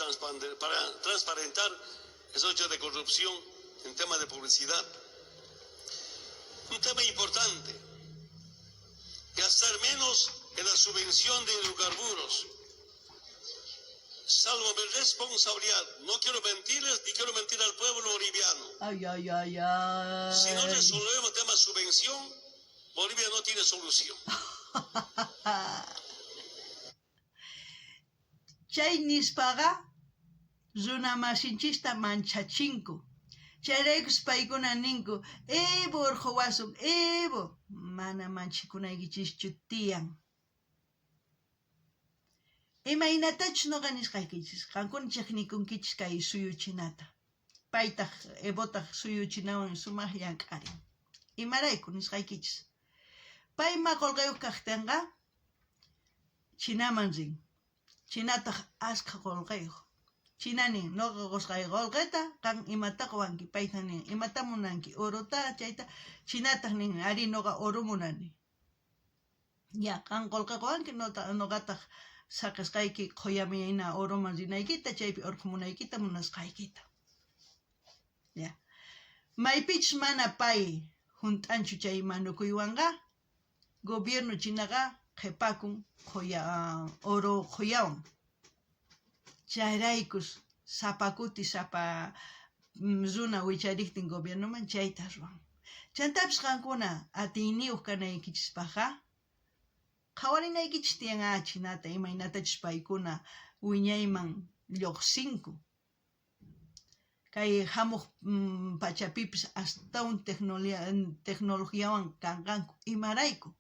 para transparentar esos hechos de corrupción en tema de publicidad. Un tema importante, gastar menos en la subvención de hidrocarburos. Salvo mi responsabilidad, no quiero mentirles ni quiero mentir al pueblo boliviano. Ay, ay, ay, ay. Si no resolvemos el tema de subvención, Bolivia no tiene solución. Chay nispaqa runa masinchista manchachinku. Chayraykus paykuna ninku, Evo orqhowasun, Evo. Mana manchikunaykinchischu tiyan. Imaynatachus noqa nisqaykichis, qankuna chejnikunkichis kay suyuchinata. Paytaj Evotaj suyuchinawan sumaj llank'arin. Imarayku nisqaykichis. Pay ma qolqeyoj kajtenqa Chinaman rin. Chinataj askha qolqeyoj. China nin, noqa qosqay qolqeta, qan imata qowanki? Paytaj nin, imata munanki? Orota, chayta. Chinataj nin, arí, noqa oro munani. Ya, qan qolqe qowanki, noqataj saqesqayki qhoyamina oroman rinaykita, chaypi orqhomunaykita munasqaykita. Ya. Maypichus mana pay junt'anchu chay manukuywanqa, gobierno chinaqa qhepakun qhoya oro qhoyawan. Chayraykus sapa kuti sapa runa wicharejtin gobiernoman chayta ruwan. Chantapis qankuna atiyniyoj kanaykichispajqa qhawarinaykichis tiyan chinata imaynatachus paykuna wiñayman llojsinku. Kay jamoj pachapipis astawan tecnologiawan kanqanku. Imarayku?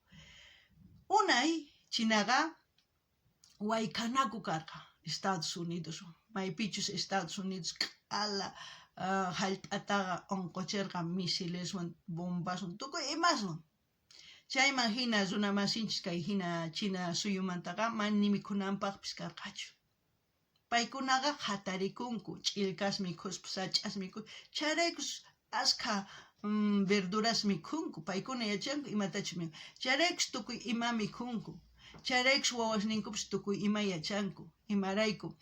Unay chinaqa waykanaku karqa Estados Unidoswan, maypichus Estados Unidos q'ala jallp'ataqa onqocherqa misileswan, bombaswan, tukuy imaswan. Chayman jina runa masinchis kay jina China suyumantaqa mana ni mikhunanpajpis karqachu. Paykunaqa jatarikunku, ch'illkas mikhuspa, sach'as mikhuspa, chayraykus askha verduras mikhunku, paykuna yachanku imatachus mikhunku, chayraykus tukuy ima mikhunku, chayraykus wawasninkupis tukuy ima yachanku, imarayku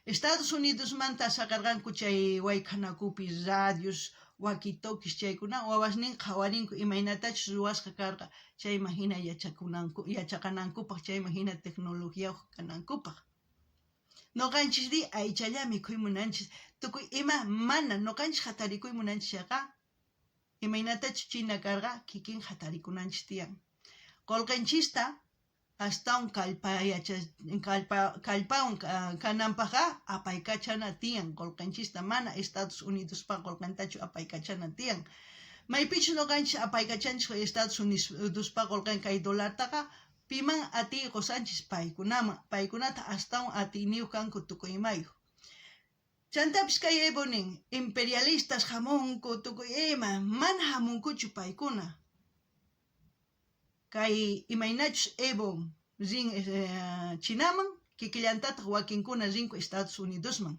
Estados Unidosmanta saqerqanku chay waykhanakupi radios, walkie-talkies chaykuna, wawasnin qhawarinku imaynatachus ruwasqa karqa chayman jina yachakunanku, yachaqanankupaj, chayman jina tecnologiyayoj kanankupaj. Noqanchisrí aychalla mikhuy munanchis, tukuy ima mana noqanchis jatarikuy munanchis chayqa, imaynatachus china karqa kikin jatarikunanchis tiyan. Qolqenchista astawan kallpawan kananpajqa apaykachana tiyan qolqenchista, mana Estados Unidospa qolqentachu apaykachana tiyan. Maypichus noqanchis apaykachanchis Estados Unidospa qolqen kay dolartaqa, Piman atiy qosanchis? Paykunaman. Paykunata astawan atiyniyoj kanku tukuy imayoj. Chantapis kay Evo nin, imperialistas jamunku tukuy ima, mana jamunkuchu paykuna. Kay imaynachus Evo rin Chinaman, kikillantataj wakinkuna rinku Estados Unidosman.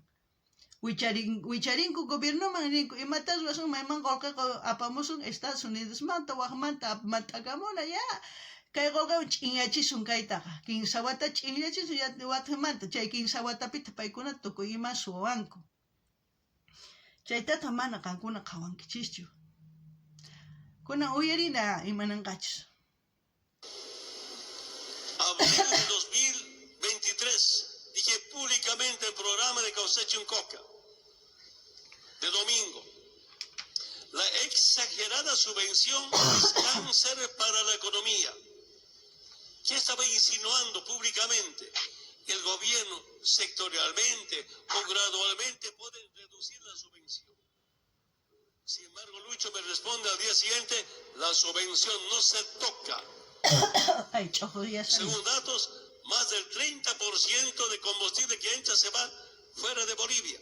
Wicharinku gobiernoman rinku, imatá ruwasun, mayman qolqeqa apamusun Estados Unidosmanta, wajmanta mat'akamuna, ya kay qolqewan ch'inyachisun kaytaqa, kinsa wata ch'inyachisun watejmanta, chay kinsa watapitaj paykuna tukuy ima suwanku. Chaytataj mana qankuna qhawankichischu. Kunan uyarina imananqachus. Abril de 2023, dije públicamente en programa de Kawsachun Coca, de domingo, la exagerada subvención es cáncer para la economía. ¿Qué estaba insinuando públicamente? El gobierno sectorialmente o gradualmente puede reducir la subvención. Sin embargo, Lucho me responde al día siguiente, la subvención no se toca. Ay, ch'ojo, ya salió. Según datos, más del 30% de combustible que entra se va fuera de Bolivia.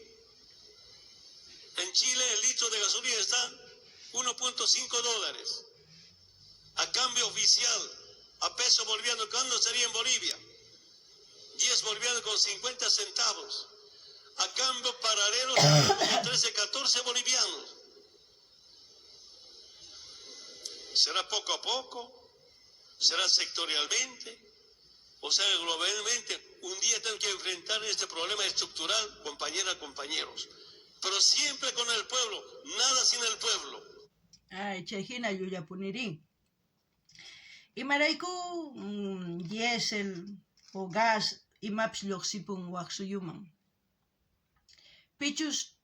En Chile el litro de gasolina está 1.5 dólares. A cambio oficial, a peso boliviano, ¿cuándo sería en Bolivia? 10 bolivianos con 50 centavos. A cambio paralelo sería como 13, 14 bolivianos. ¿Será poco a poco? ¿Será sectorialmente? ¿O será globalmente? Un día tengo que enfrentar este problema estructural, compañeras, compañeros. Pero siempre con el pueblo, nada sin el pueblo. Ay, chay jina llullapunirín. Imarayku diésel o gas imapis llojsipun waj suyuman. Pichus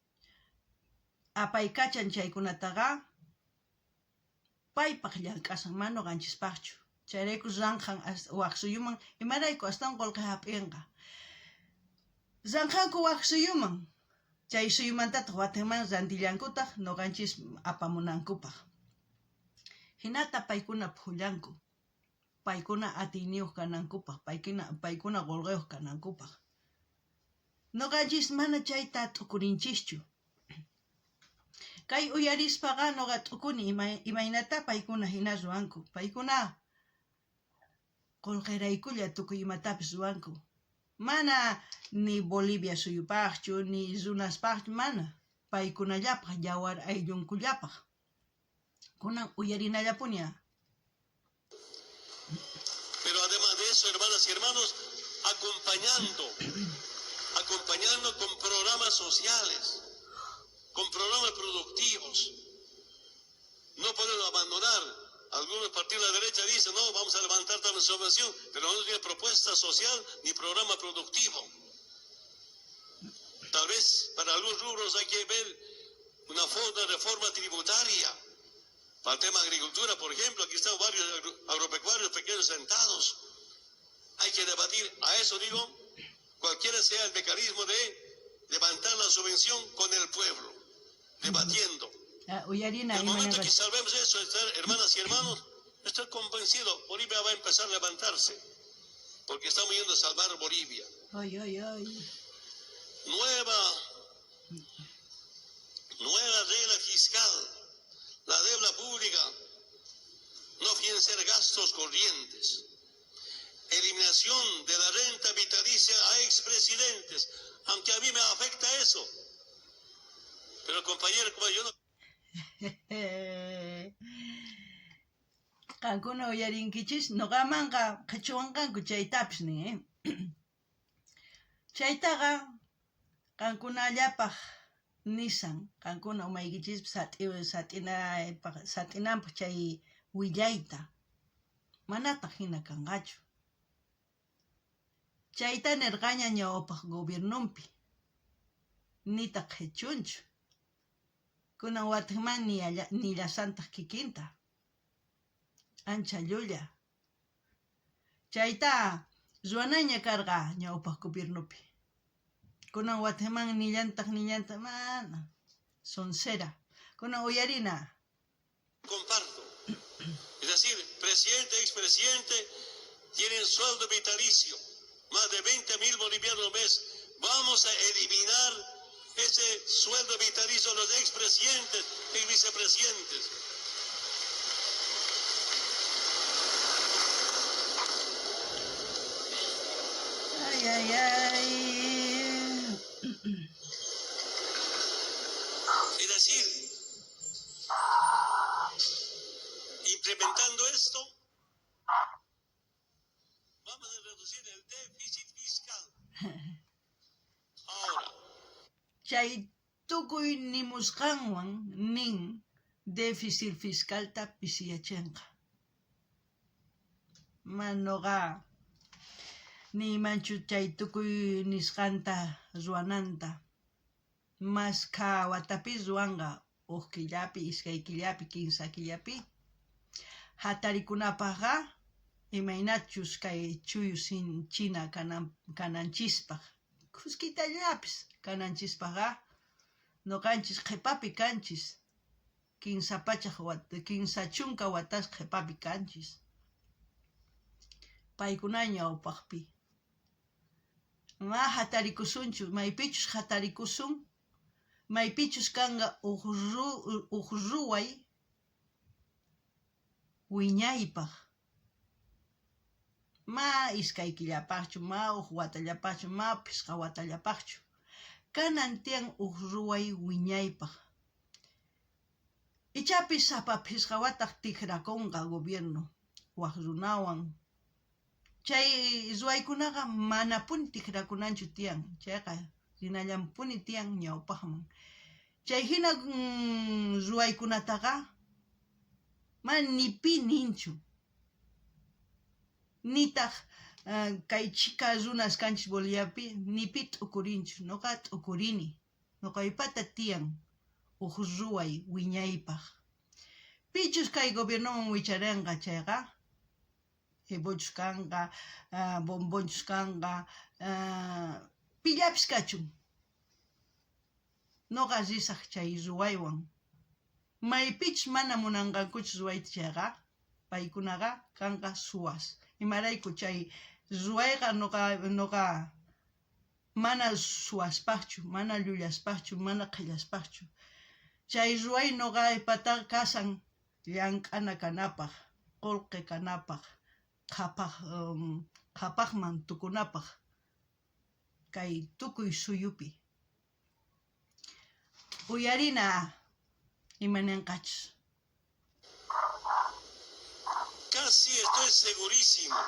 apaykachan chaykunataqa paypaj llank'asan, mana noqanchispajchu. Chayrayku ranqhan waj suyuman, imarayku astawan qolqe jap'inqa. Ranqhanku waj suyuman, chay suyumantataj watinman rantillankutaj noqanchis apamunankupaj. Jinata paykuna phullanku, paykuna atiyniyoj kanankupaj, paykuna qolqeyoj kanankupaj. Noqanchis mana chayta t'ukurinchischu. Kay uyarispaqa noqa t'ukuni imaynatá paykuna jina ruwanku. Paykuna qolqeraykulla tukuy imatapis ruwanku. Mana ni Bolivia suyupajchu, ni runaspajchu, mana. Paykunallapaj, yawar ayllunkullapaj. Kunan uyarinallapuni. Pero además de eso, hermanas y hermanos, acompañando, acompañando con programas sociales, con programas productivos. No podemos abandonar. Algunos partidos de la derecha dicen, no, vamos a levantar toda la subvención, pero no tiene propuesta social ni programa productivo. Tal vez para algunos rubros hay que ver una forma de reforma tributaria. Para el tema de agricultura, por ejemplo, aquí están varios agropecuarios pequeños sentados. Hay que debatir, a eso digo, cualquiera sea el mecanismo de levantar la subvención con el pueblo, debatiendo. Ah, uyarina El momento que salvemos eso, hermanas y hermanos, estoy convencido, Bolivia va a empezar a levantarse, porque estamos yendo a salvar Bolivia. Ay, ay, ay. Nueva regla fiscal, la deuda pública no financiar gastos corrientes. Eliminación de la renta vitalicia a expresidentes, aunque a mí me afecta eso. Pero compañero, como yo no... Qankuna uyarinkichis, noqamanqa qhichuwanqanku chaytapis nin, eh? Chaytaqa qankunallapaj nisan, qankuna umaykichispi sat'inanpaj chay willayta. Manataq hina kanqachu. Chayta nirqaña ñawpaq gobiernonpi. Nitaq qhichunchu. Kunan watiqman nillasantaq kikinta. Ancha llulla. Chayta ruwanaña karqa ñawpaq gobiernopi. Kunan watiqman nillantaq nillantaq mana. Soncera. Kunan uyarina. Comparto. Es decir, presidente, expresidente, tienen sueldo vitalicio, más de 20.000 bolivianos al mes. Vamos a eliminar ese sueldo vitalicio de los expresidentes y vicepresidentes. Ay, ay, ay. Es decir, implementando esto, vamos a reducir el déficit fiscal. Ahora. Chay tukuy nimusqanwan nin déficit fiscalta pisiyachinqa. Manoqa niymanchu chay tukuy nisqanta ruwananta. Maskha watapi ruwanqa, uj killapi, iskay killapi, kinsa killapi. Hatarikunapaqqa imaynachus kay chuyu china kananchispaq, khuskitallapis kananchispaqqa, noqanchis qhipapi kanchis, 30 watas qhipapi kanchis. Paykuna ñawpaqpi. Ma hatarikusunchu, maypichus hatarikusun, maypichus kanqa uj ruway wiñaypaq. Ma iskay killapaqchu, ma uj watallapaqchu, ma phisqa watallapaqchu. Kanan tiyan uj ruway wiñaypaq. Ichapis sapa phisqa wataq tikrakunqa gobierno waj runawan. Chay ruwaykunaqa manapuni tikrakunanchu tiyan, chayqa rinallanpuni tiyan ñawpaqman. Chay hina ruwaykunataqa mana ni pi ninchu. Nitaq kay chhika runas kanchis Boliviapi ni pi t'ukurinchu, noqa t'ukurini. Noqaypata tiyan uj ruway wiñaypaq. Pichus kay gobiernoman wicharinqa chayqa, Evochus kanqa, bombonchus kanqa, pillapis kachun. Noqa risaq chay ruwaywan. Maypichus mana munanqankuchu ruwayta chayqa, paykunaqa kanqa suwas. Imarayku chay ruwayqa noqa Mana suwaspajchu, mana llullaspajchu, mana qhellaspajchu. Chay ruway noqaypata kashan llank'ana kanapaj, qolqe kanapaj, qhapaj qhapajman tukunapaj kay tukuy suyupi. Uyarina ima nenqachus. Casi estoy segurísimo.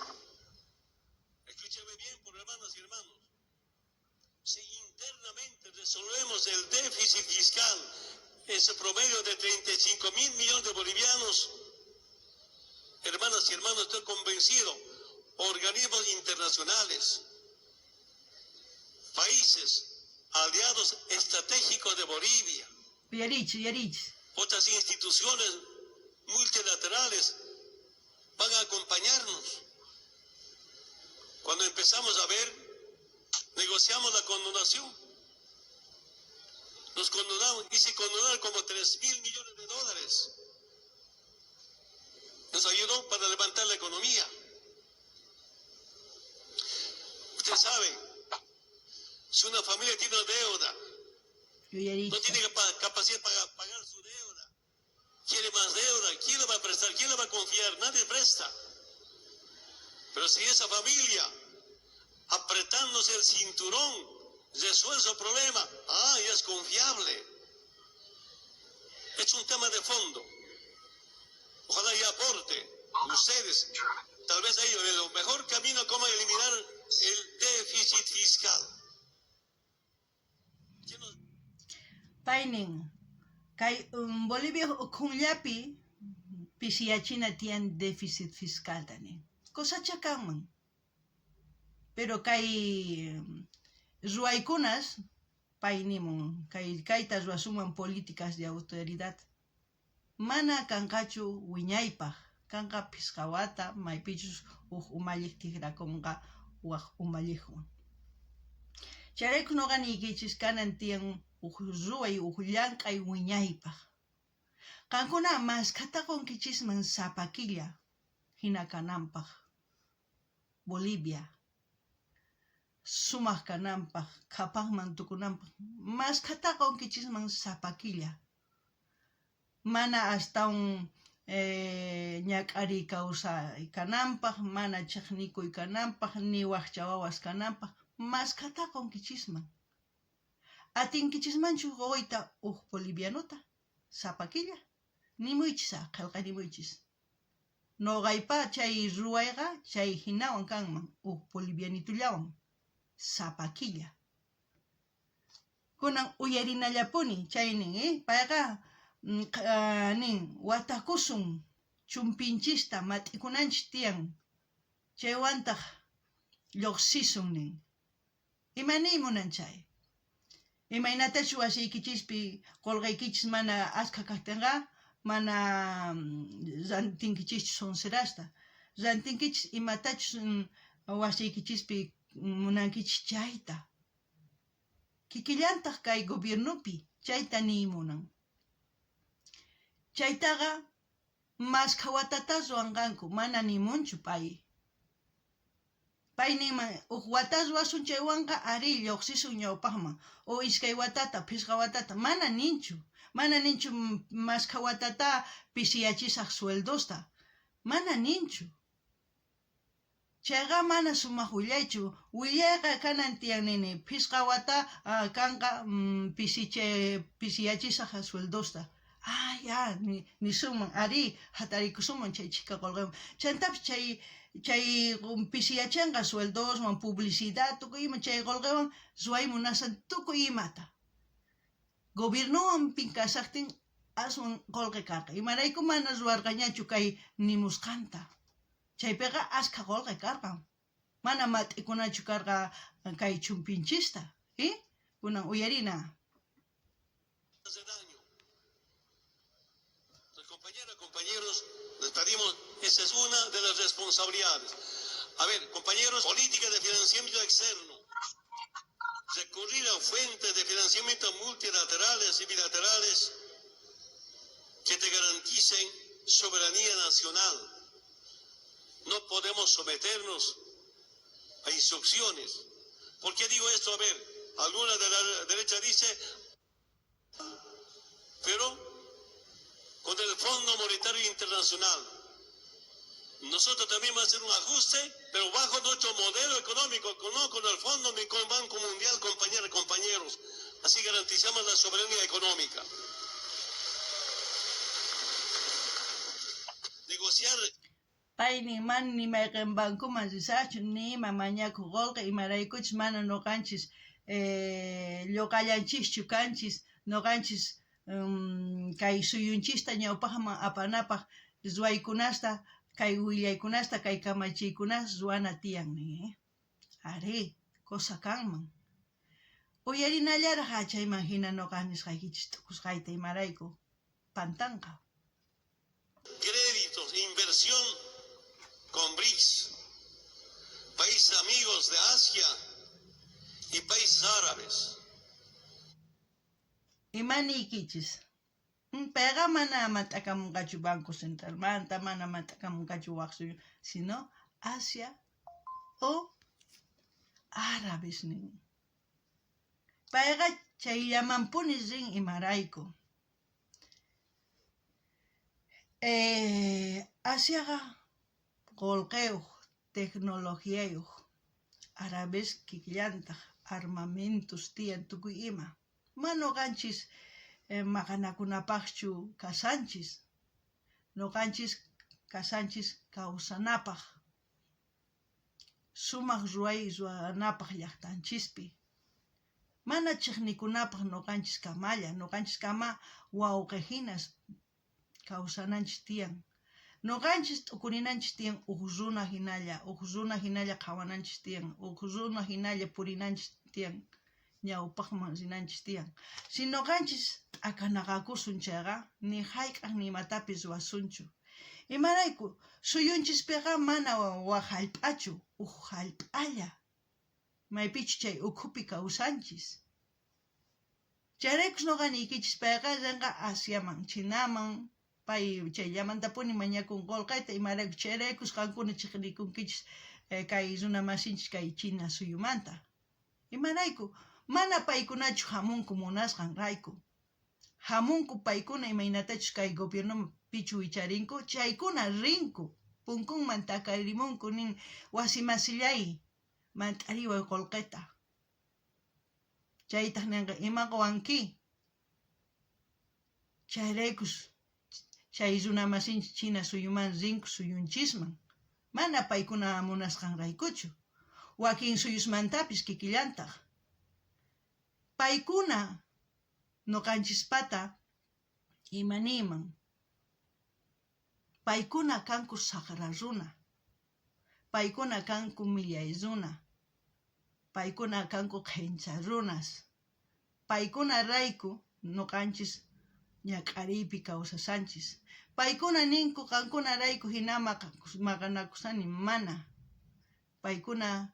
Escúchame bien, por hermanas y hermanos. Si internamente resolvemos el déficit fiscal, ese promedio de 35 mil millones de bolivianos, hermanas y hermanos, estoy convencido, organismos internacionales, países aliados estratégicos de Bolivia, Uyarichis, uyarichis. otras instituciones multilaterales van a acompañarnos. Cuando empezamos a ver, negociamos la condonación. Nos condonaron y se condonaron como 3 mil millones de dólares. Nos ayudó para levantar la economía. Usted sabe, si una familia tiene una deuda, no tiene capacidad para pagar su deuda, quiere más deuda, ¿quién le va a prestar? ¿Quién le va a confiar? Nadie presta. Pero si esa familia, apretándose el cinturón, resuelve su problema, ah, ya es confiable. Es un tema de fondo. Ojalá y aporte ustedes, tal vez ahí el mejor camino cómo eliminar el déficit fiscal. ¿Quién nos Pay nin, kay Bolivia ukhunllapi pisiyachina tiyan déficit fiscalta nin. Cosacha kanman. Pero kay ruwaykunas pay nimun kay kayta ruwasunman políticas de austeridad. Mana kanqachu wiñaypaj, kanqa phisqa wata maypichus huk umalliq tikrakunqa wak umalliqwan. Chayrayku noqa niykichis kanan tiyan huk ruway, huk llank'ay wiñaypaj. Qankuna maskhata qonkichisman sapa killa hina kananpaj. Bolivia sumaq kananpaj, qhapaqman tukunanpaj maskhata qonkichisman sapa killa. Mana astawan ñak'ariy kawsay kananpaj, mana chiqnikuy kananpaj, ni wakcha wawas kananpaj, maskhata qonkichisman. Atinkichismanchu qoyta huk bolivianota sapa killa? Nimuychis a, qhelqanimuychis. Noqaypa chay ruwayqa chay hinawan kanman huk bolivianitullawan sapa killa. Kunan uyarinallapuni chay nin, payqa nin watakusun chumpinchista mat'ikunanchis tiyan chaywantaq lluqsisun nin. Ima niy munan chay? Imaynatachus wasiykichispi qolqaykichis mana askha kaqtinqa mana rantinkichischu sonserasta. Rantinkichis imatachus wasiykichispi munankichis chayta. Kikillantaq kay gobiernopi chayta niy munan. Chaytaqa maskha watata ruwanqanku, mana nimunchu pay. Pay ninman huk wata ruwasun chaywanqa arí lluqsisun ñawpaqman o iskay watata, phisqa watata, mana ninchu. Mana ninchu maskha watata pisiyachisaq sueldosta. Mana ninchu. Chayqa mana sumaq willaychu. Willayqa kanan tiyan nini, phisqa wata kanqa pisiyachisaq sueldosta. Ah, ya, nisunman, arí, hatarikusunman chay chhika qolqewan. Chantapis chay pisiyachinqa sueldoswan, publicidad, tukuy ima chay qolqewan ruway munasan tukuy imata. Gobiernowan pinkashaqtin aswan qolqe karqa. Imarayku mana ruwarqañachu kay nimusqanta. Chaypiqa askha qolqe karqan. Mana mat'ikunachu karqa kay chumpinchista. Kunan uyarina. Hace daño. Entonces, compañeras, compañeros, les pedimos, esa es una de las responsabilidades. A ver, compañeros, política de financiamiento externo. Recurrir a fuentes de financiamiento multilaterales y bilaterales que te garanticen soberanía nacional. No podemos someternos a instrucciones. ¿Por qué digo esto? A ver, alguna de la derecha dice, pero con el Fondo Monetario Internacional, nosotros también vamos a hacer un ajuste, pero bajo nuestro modelo económico, no con el Fondo ni con el Banco Mundial, compañeras y compañeros. Así garantizamos la soberanía económica. Negociar. Pay nin, Mana ni mayqen bancoman risajchu, ni ima mañakoj qolqe, imaraykuchus mana noqanchis lloqallanchischu kanchis, noqanchis kay suyunchista ñawpajman apanapaj ruwaykunasta, kay willaykunasta, kay kamachiykunasta ruwana tiyan nin. Arí, cosa kanman. Uyarinallaraj chayman jina noqa nisqaykichis t'ukusqayta imarayku pantanqa. Créditos, inversión con BRICS, países amigos de Asia y países árabes. Ima niykichis? Payqa mana mat'akamunqachu Banco Centralmanta, mana mat'akamunqachu waj suyu, sino Asia o árabes nin. Payqa chayllamanpuni rin imarayku. Asiaqa qolqeyoj, tecnologiayoj, árabes kikillantaj, armamentos tiyan tukuy ima. Ma noqanchis maqanakunapajchu kasanchis, noqanchis kasanchis kawsanapaj, sumaj ruway ruwanapaj llajtanchispi. Mana chejnikunapaj noqanchis kamalla, noqanchis kama wawqe jinas kawsananchis tiyan. Noqanchis t'ukurinanchis tiyan uj runa jinalla, uj runa jinalla qhawananchis tiyan, uj runa jinalla purinanchis tiyan, ñawpajman rinanchis tiyan. Si noqanchis t'akanaqakusun chayqa, ni jayk'aj ni imatapis ruwasunchu. Imarayku suyunchispiqa mana waj jallp'achu, uj jallp'alla, maypichu chay ukhupi kawsanchis. Chayraykus noqa niykichis payqa rinqa Asiaman, Chinaman, pay chayllamantapuni mañakun qolqeta, imarayku chayraykus qankuna chejnikunkichis kay runa masinchis kay China suyumanta. Imarayku mana paykunachu jamunku munasqanrayku. Jamunku paykuna imaynatachus kay gobiernoman pichu wicharinku, chaykuna rinku, punkunman takarimunku nin wasimasillay mant'ariway qolqeta. Chaytaj nenqa ima qowanki. Chayraykus chay runa masinchis China suyuman rinku suyunchisman. Mana paykuna munasqanraykuchu. Wakin suyusmantapis kikillantaj. Paykuna noqanchispata ima niyman. Paykuna kanku sajra runa. Paykuna kanku millay runa. Paykuna kanku qhencha runas. Paykunarayku noqanchis ñak'ariypi kawsashanchis. Paykuna ninku qankunarayku jina maqanakusani mana. Paykuna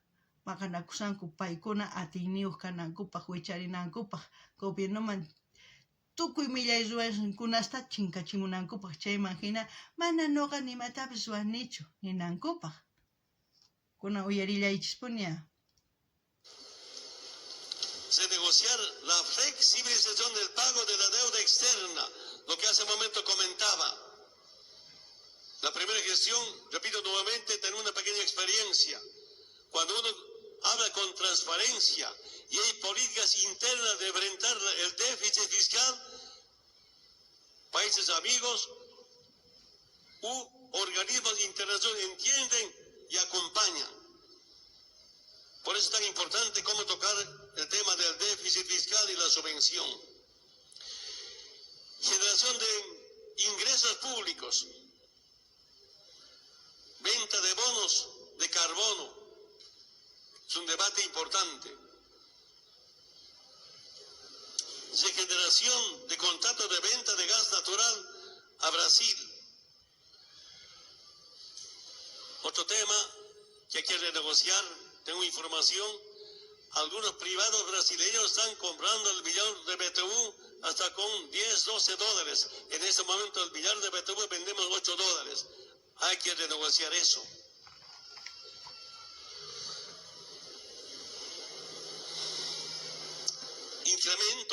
maqanakusanku paykuna atiyniyoj kanankupaj, wicharinankupaj, gobiernoman tukuy millay ruwaykunasta chinkachimunankupaj, chayman jina mana noqa nimatapis ruwanichu ninankupaj. Kunan uyarillaychispuni. Se negociar la flexibilización del pago de la deuda externa, lo que hace un momento comentaba. La primera gestión, repito nuevamente, tener una pequeña experiencia. Cuando uno habla con transparencia y hay políticas internas de enfrentar el déficit fiscal, países amigos u organismos internacionales entienden y acompañan. Por eso es tan importante cómo tocar el tema del déficit fiscal y la subvención. Generación de ingresos públicos, venta de bonos de carbono, es un debate importante. Regeneración de contratos de venta de gas natural a Brasil. Otro tema que hay que renegociar, tengo información, algunos privados brasileños están comprando el millón de BTU hasta con 10, 12 dólares. En este momento el millar de BTU vendemos 8 dólares. Hay que renegociar eso.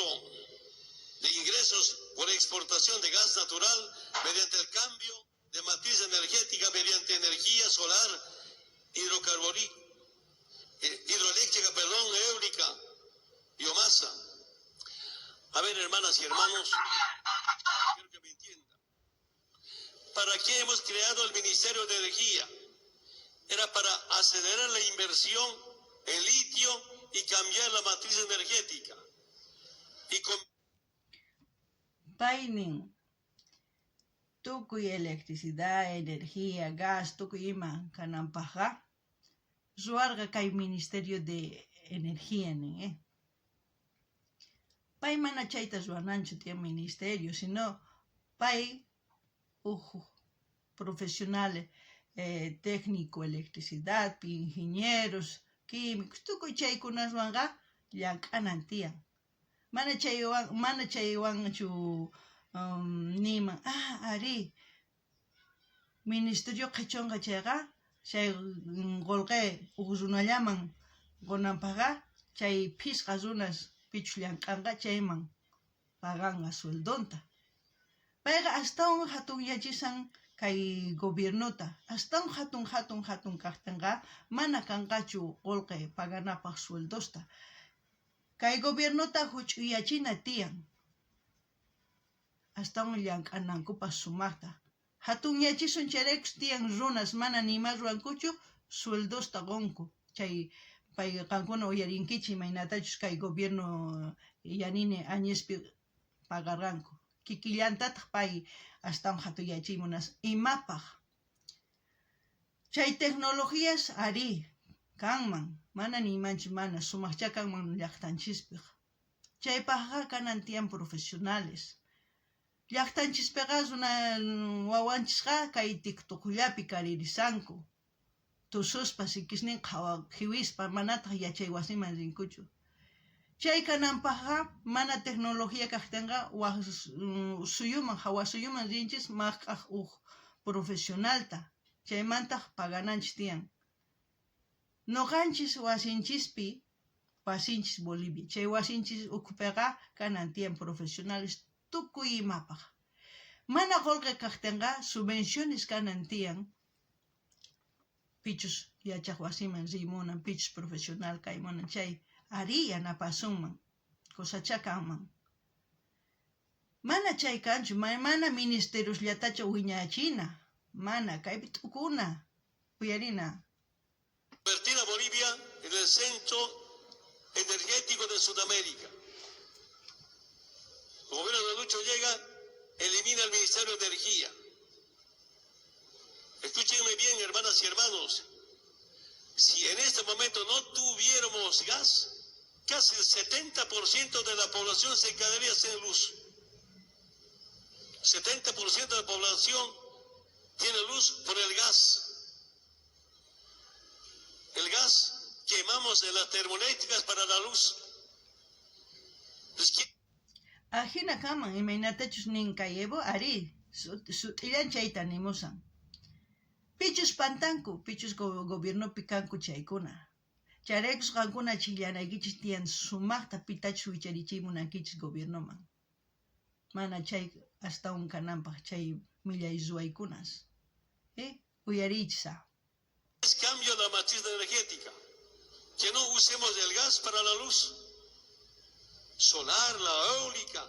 Aumento de ingresos por exportación de gas natural mediante el cambio de matriz energética mediante energía solar, hidroeléctrica, perdón, eólica, biomasa. A ver, hermanas y hermanos, quiero que me entiendan. ¿Para qué hemos creado el Ministerio de Energía? Era para acelerar la inversión en litio y cambiar la matriz energética. Y con Pay nin tukuy electricidad, energía, gas, tukuy ima kananpajqa ruwarqa kay Ministerio de Energía nin, eh. Pay mana chayta ruwananchu tiyan ministerio, sino pay uj profesional técnico electricidadpi, ingenieros, químicos, tukuy chaykunaswanqa llank'anan tiyan. Mana chaywanchu niyman, arí, ministerio qhichunqa chayqa, chay qolqe uj runallaman qunanpaqqa chay phisqa runas pichus llank'anqa chayman paganqa sueldonta. Payqa astawan hatunyachishan kay gobiernota, astawan hatun hatun hatun kaqtinqa mana kanqachu qolqe paganapaq sueldosta. Kay gobiernota huch'uyachina tiyan. Astawan llank'anankupaq sumaqta. Hatunyachisun chayraykus tiyan runas mana nima ruwankuchu sueldosta qonku. Chay pay qankuna uyarinkichik imaynatachus kay gobierno Yanine Añezpi pagarqanku. Kikillantataq pay astawan hatunyachiy munas. Imapaq? Chay tecnologías arí kanman, mana niymanchu mana, sumaqcha kanman llaqtanchispiq. Chaypaqqa kanan tiyan profesionales. Llaqtanchispiqa runa wawanchisqa kay TikTokllapi karirisanku. Tususpa sikisnin qhawa khiwispa manataq yachay wasiman rinkuchu. Chay kananpaqqa mana tecnología kaqtinqa waq suyuman hawa suyuman rinchis mask'aq uj profesionalta chaymantaq pagananchis tiyan. Noqanchis wasinchispi, wasinchis Bolivia, chay wasinchis ukhupiqa kanan tiyan profesionales tukuy imapaq. Mana qolqe kaqtinqa subvenciones kanan tiyan pichus yachaq wasiman riy munan, pichus profesional kay munan chay arí yanapasunman, kusacha kanman. Mana chay kanchu, mana ministeriosllatachu wiñachina, mana kaypi t'ukuna, uyarina. Convertir a Bolivia en el centro energético de Sudamérica. El gobierno de Lucho llega, elimina el Ministerio de Energía. Escúchenme bien, hermanas y hermanos. Si en este momento no tuviéramos gas, casi el 70% de la población se quedaría sin luz. 70% de la población tiene luz por el gas. El gas quemamos en las termoeléctricas para la luz. Entonces, Ajina kanman imaynatachus nin kay Evo, arí, sut'illan chayta nimusan. Pichus pantanku, pichus gobiernopi kanku chaykuna. Chayraykus qankuna chillanaykichis tiyan sumaqta pitachus wicharichiy munankichis gobiernoman. Mana chay astawan kananpaq chay millay ruwaykunas. Eh? Uyariychis. Es cambio la matriz energética. Que no usemos el gas para la luz solar, la eólica,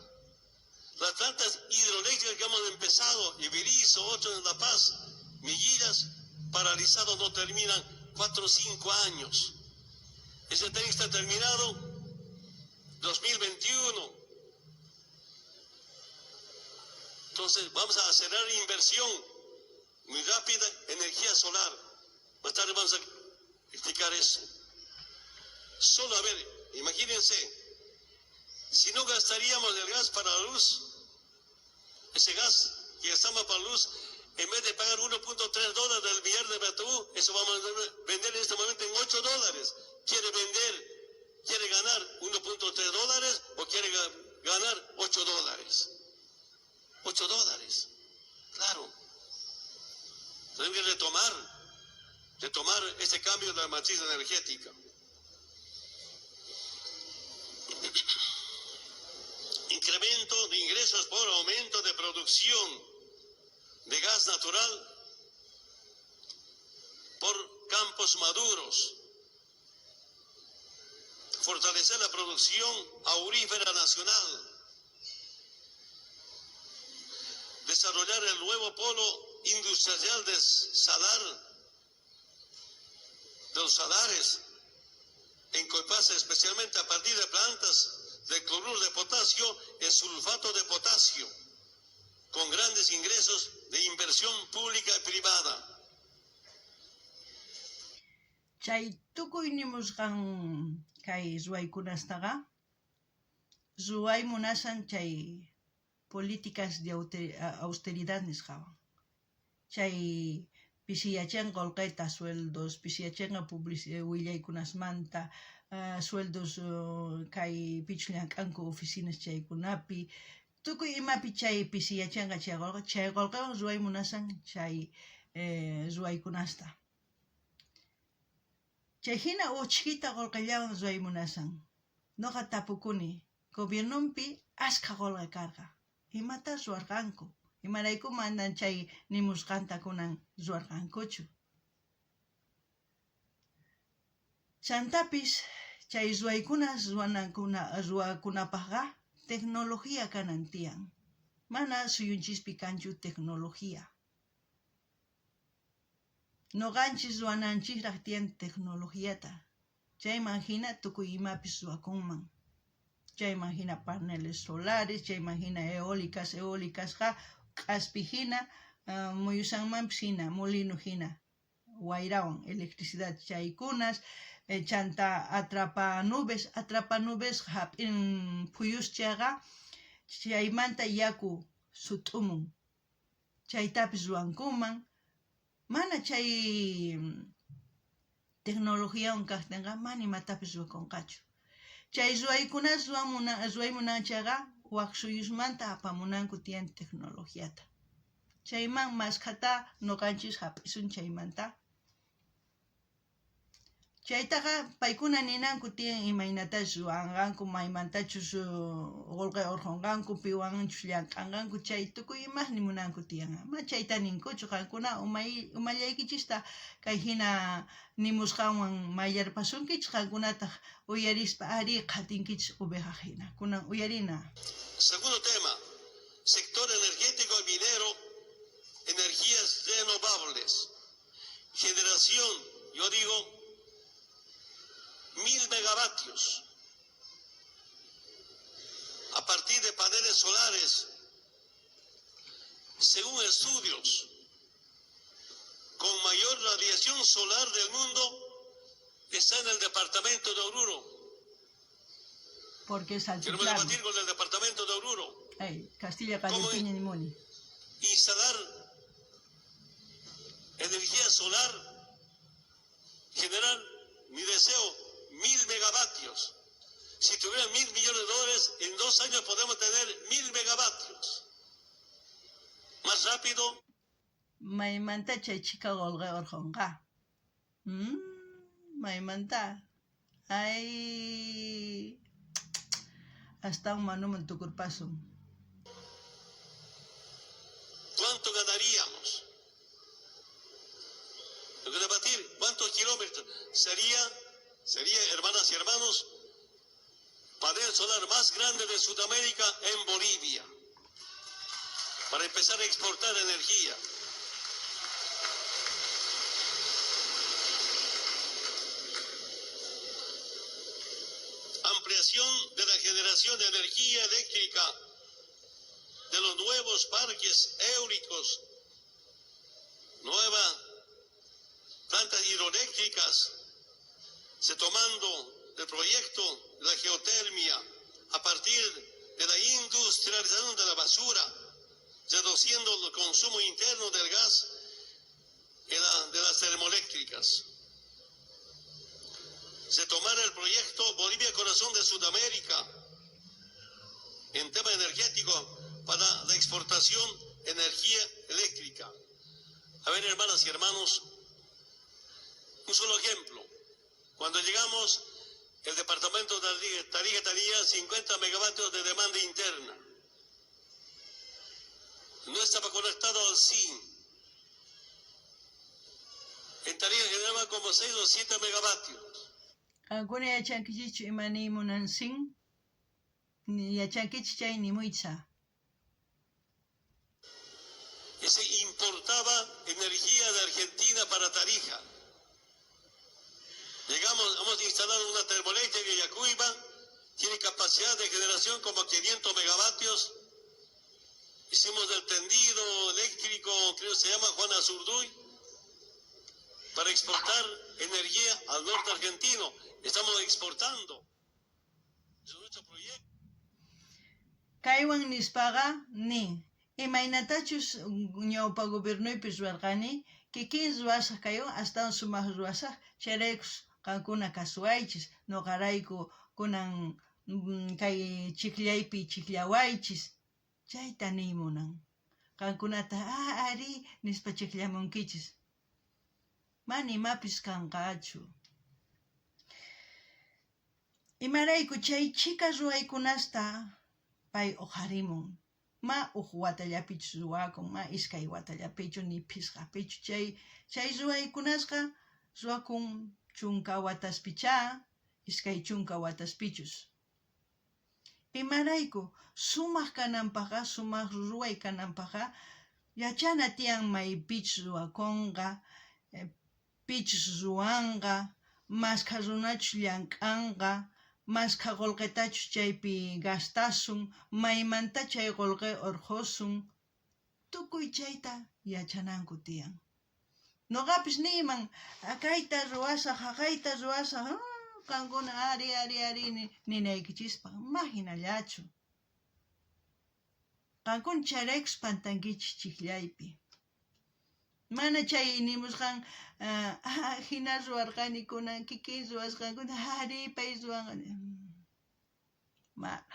las plantas hidroeléctricas que hemos empezado, Ivirizo, otros en La Paz, Miguillas, paralizados no terminan 4 o 5 años. Ese tren está terminado 2021. Entonces vamos a acelerar inversión muy rápida, energía solar. Más tarde vamos a explicar eso. Solo a ver, imagínense, si no gastaríamos el gas para la luz, ese gas que gastamos para la luz, en vez de pagar 1.3 dólares del millar de BTU, eso vamos a vender en este momento en 8 dólares. ¿Quiere vender, quiere ganar 1.3 dólares o quiere ganar 8 dólares? 8 dólares, claro. Tenemos que retomar ese cambio de la matriz energética. Incremento de ingresos por aumento de producción de gas natural por campos maduros. Fortalecer la producción aurífera nacional. Desarrollar el nuevo polo industrial de Salar, de los Salares, en Coipasa, especialmente a partir de plantas de cloruro de potasio y sulfato de potasio, con grandes ingresos de inversión pública y privada. Chay tukuy nimusqan kay ruwaykunastaqa ruway munashan chay políticas de austeridad nisqawan. Chay pisiyachenqa qolqeta sueldos, pisiyachenqa willaykunasmanta, sueldos kay pichus llank'anku oficinas chaykunapi, tukuy imapi chay pisiyachenqa chay qolqe, chay qolqewan ruway munashan chay ruwaykunasta. Chay hina uchkhita qolqellawan ruway munashan. Noqa tapukuni, gobiernonpi askha qolqe karqa. Imata ruwarqanku? Imarayku manan chay nimusqanta kunan ruwarqankuchu? Chantapis chay ruwaykunas ruwakunapaqqa tecnología kanan tiyan. Mana suyunchispi kanchu tecnología. Noqanchis ruwananchisraq tiyan tecnologiata. Chayman hina tukuy imapis ruwakunman. Chayman hina paneles solares, chayman hina eólicas, eólicasqa k'aspi hina, muyushanmanpis hina, molino hina, wayrawan electricidad chaykunas, chanta atrapanubes, atrapanubes hap'in phuyuschaqa chaymanta yaku sut'umun. Chaytapis ruwankuman. Mana chay tecnologiawan kaqtinqa mana imatapis ruwakunqachu. Chay ruwaykunas ruway munanchayqa wak suyusmanta apamunanku tiyan tecnologiata. Chayman maskhata noqanchis hap'isun chaymanta. Chaytaqa paykuna ninanku tiyan imaynatachus ruwanqanku, maymantachus qolqe urqhunqanku, piwanchus llank'anqanku, chay tukuy imas nimunanku tiyan. Ama chayta ninkuchu qankuna umallaykichista kay hina nimusqanwan mayllarpasunkichis, qankunataq uyarispa ari qhatinkichis oveja hina. Kunan uyarina. Segundo tema, sector energético y minero, energías renovables, generación, yo digo, 1000 megavatios a partir de paneles solares, según estudios, con mayor radiación solar del mundo está en el departamento de Oruro. Porque es Quiero altiplano. debatir con el departamento de Oruro. Ey, Castilla ¿Cómo Callepiña ni Moni. Instalar energía solar, generar, mi deseo, 1000 megavatios. Si tuvieran 1.000 millones de dólares, en 2 años podemos tener 1000 megavatios. Más rápido. Maymanta chay chica qolqe urqhunqa. Maymanta. Ay. Hasta un manuman tukurpasun. ¿Cuánto ganaríamos? Tengo que debatir cuántos kilómetros sería, hermanas y hermanos, panel solar más grande de Sudamérica en Bolivia, para empezar a exportar energía. Ampliación de la generación de energía eléctrica de los nuevos parques eólicos, nuevas plantas hidroeléctricas, se tomando el proyecto de la geotermia a partir de la industrialización de la basura, reduciendo el consumo interno del gas de las termoeléctricas. Se tomara el proyecto Bolivia Corazón de Sudamérica en tema energético para la exportación de energía eléctrica. A ver, hermanas y hermanos, un solo ejemplo. Cuando llegamos El departamento de Tarija tenía 50 megavatios de demanda interna. No estaba conectado al SIN. En Tarija generaba como 6 o 7 megavatios. Qankuna yachankichikchu ima niy munan SIN? Yachankichik chay nimuyta. Y se importaba energía de Argentina para Tarija. Llegamos, hemos instalado una termoeléctrica en Yacuiba, tiene capacidad de generación como 500 megavatios. Hicimos el tendido eléctrico, creo que se llama Juana Azurduy, para exportar energía al norte argentino. Estamos exportando. Es nuestro proyecto. Kaywan nispaqa nin, imaynatachus ñawpa gobiernoypi ruwarqani, kikin ruwasaj kaywan astawan sumaj ruwasaj, chayraykus qankuna kasuwaychis, noqarayku kunan kay chikllaypi chikllawaychis, chayta niy munan. Qankunata arí nispa chikllamunkichis. Mana imapis kanqachu. Imarayku chay chhika ruwaykunasta pay uqharimun. Ma uj watallapichu ruwakun, ma iskay watallapichu ni phisqapichu. Chay ruwaykunasqa ruwakun chunka wataspichá, iskay chunka wataspichus. Imarayku sumaq kananpaqqa, sumaq ruway kananpaqqa, yachana tiyan maypichus ruwakunqa, pichus ruwanqa, mashkha runachus llank'anqa, mashkha qolqetachus chaypi gastasun, maymanta chay qolqe urqhusun, tukuy chayta yachananku tiyan. Noqapis niyman, kayta ruwasaj, jaqayta ruwasaj, qankuna ari, ari, ari ninaykichispaq, ma hinallachu. Qankuna chayraykus pantankichis chikllaypi. Mana chay nimusqan hina ruwarqani kunan kikin ruwasqankuna ari pay ruwanqa. Mana.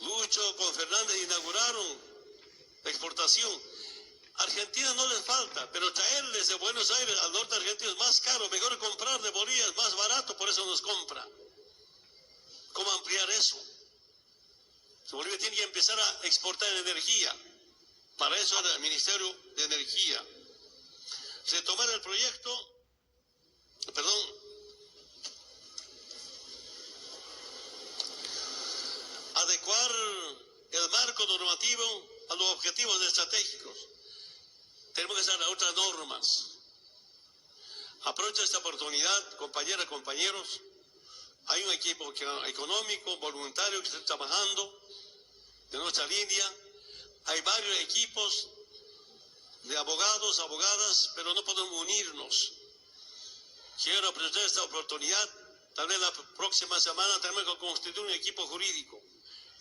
Lucho con Fernández inauguraron la exportación. Argentina no les falta, pero traerles de Buenos Aires al norte argentino es más caro, mejor comprar de Bolivia es más barato, por eso nos compra. ¿Cómo ampliar eso? Bolivia tiene que empezar a exportar energía. Para eso era el Ministerio de Energía. Retomar el proyecto, perdón, adecuar el marco normativo a los objetivos estratégicos. Tenemos que hacer otras normas. Aprovecho esta oportunidad, compañeras, compañeros. Hay un equipo económico, voluntario que está trabajando de nuestra línea. Hay varios equipos de abogados, abogadas, pero no podemos unirnos. Quiero aprovechar esta oportunidad. Tal vez la próxima semana tenemos que constituir un equipo jurídico.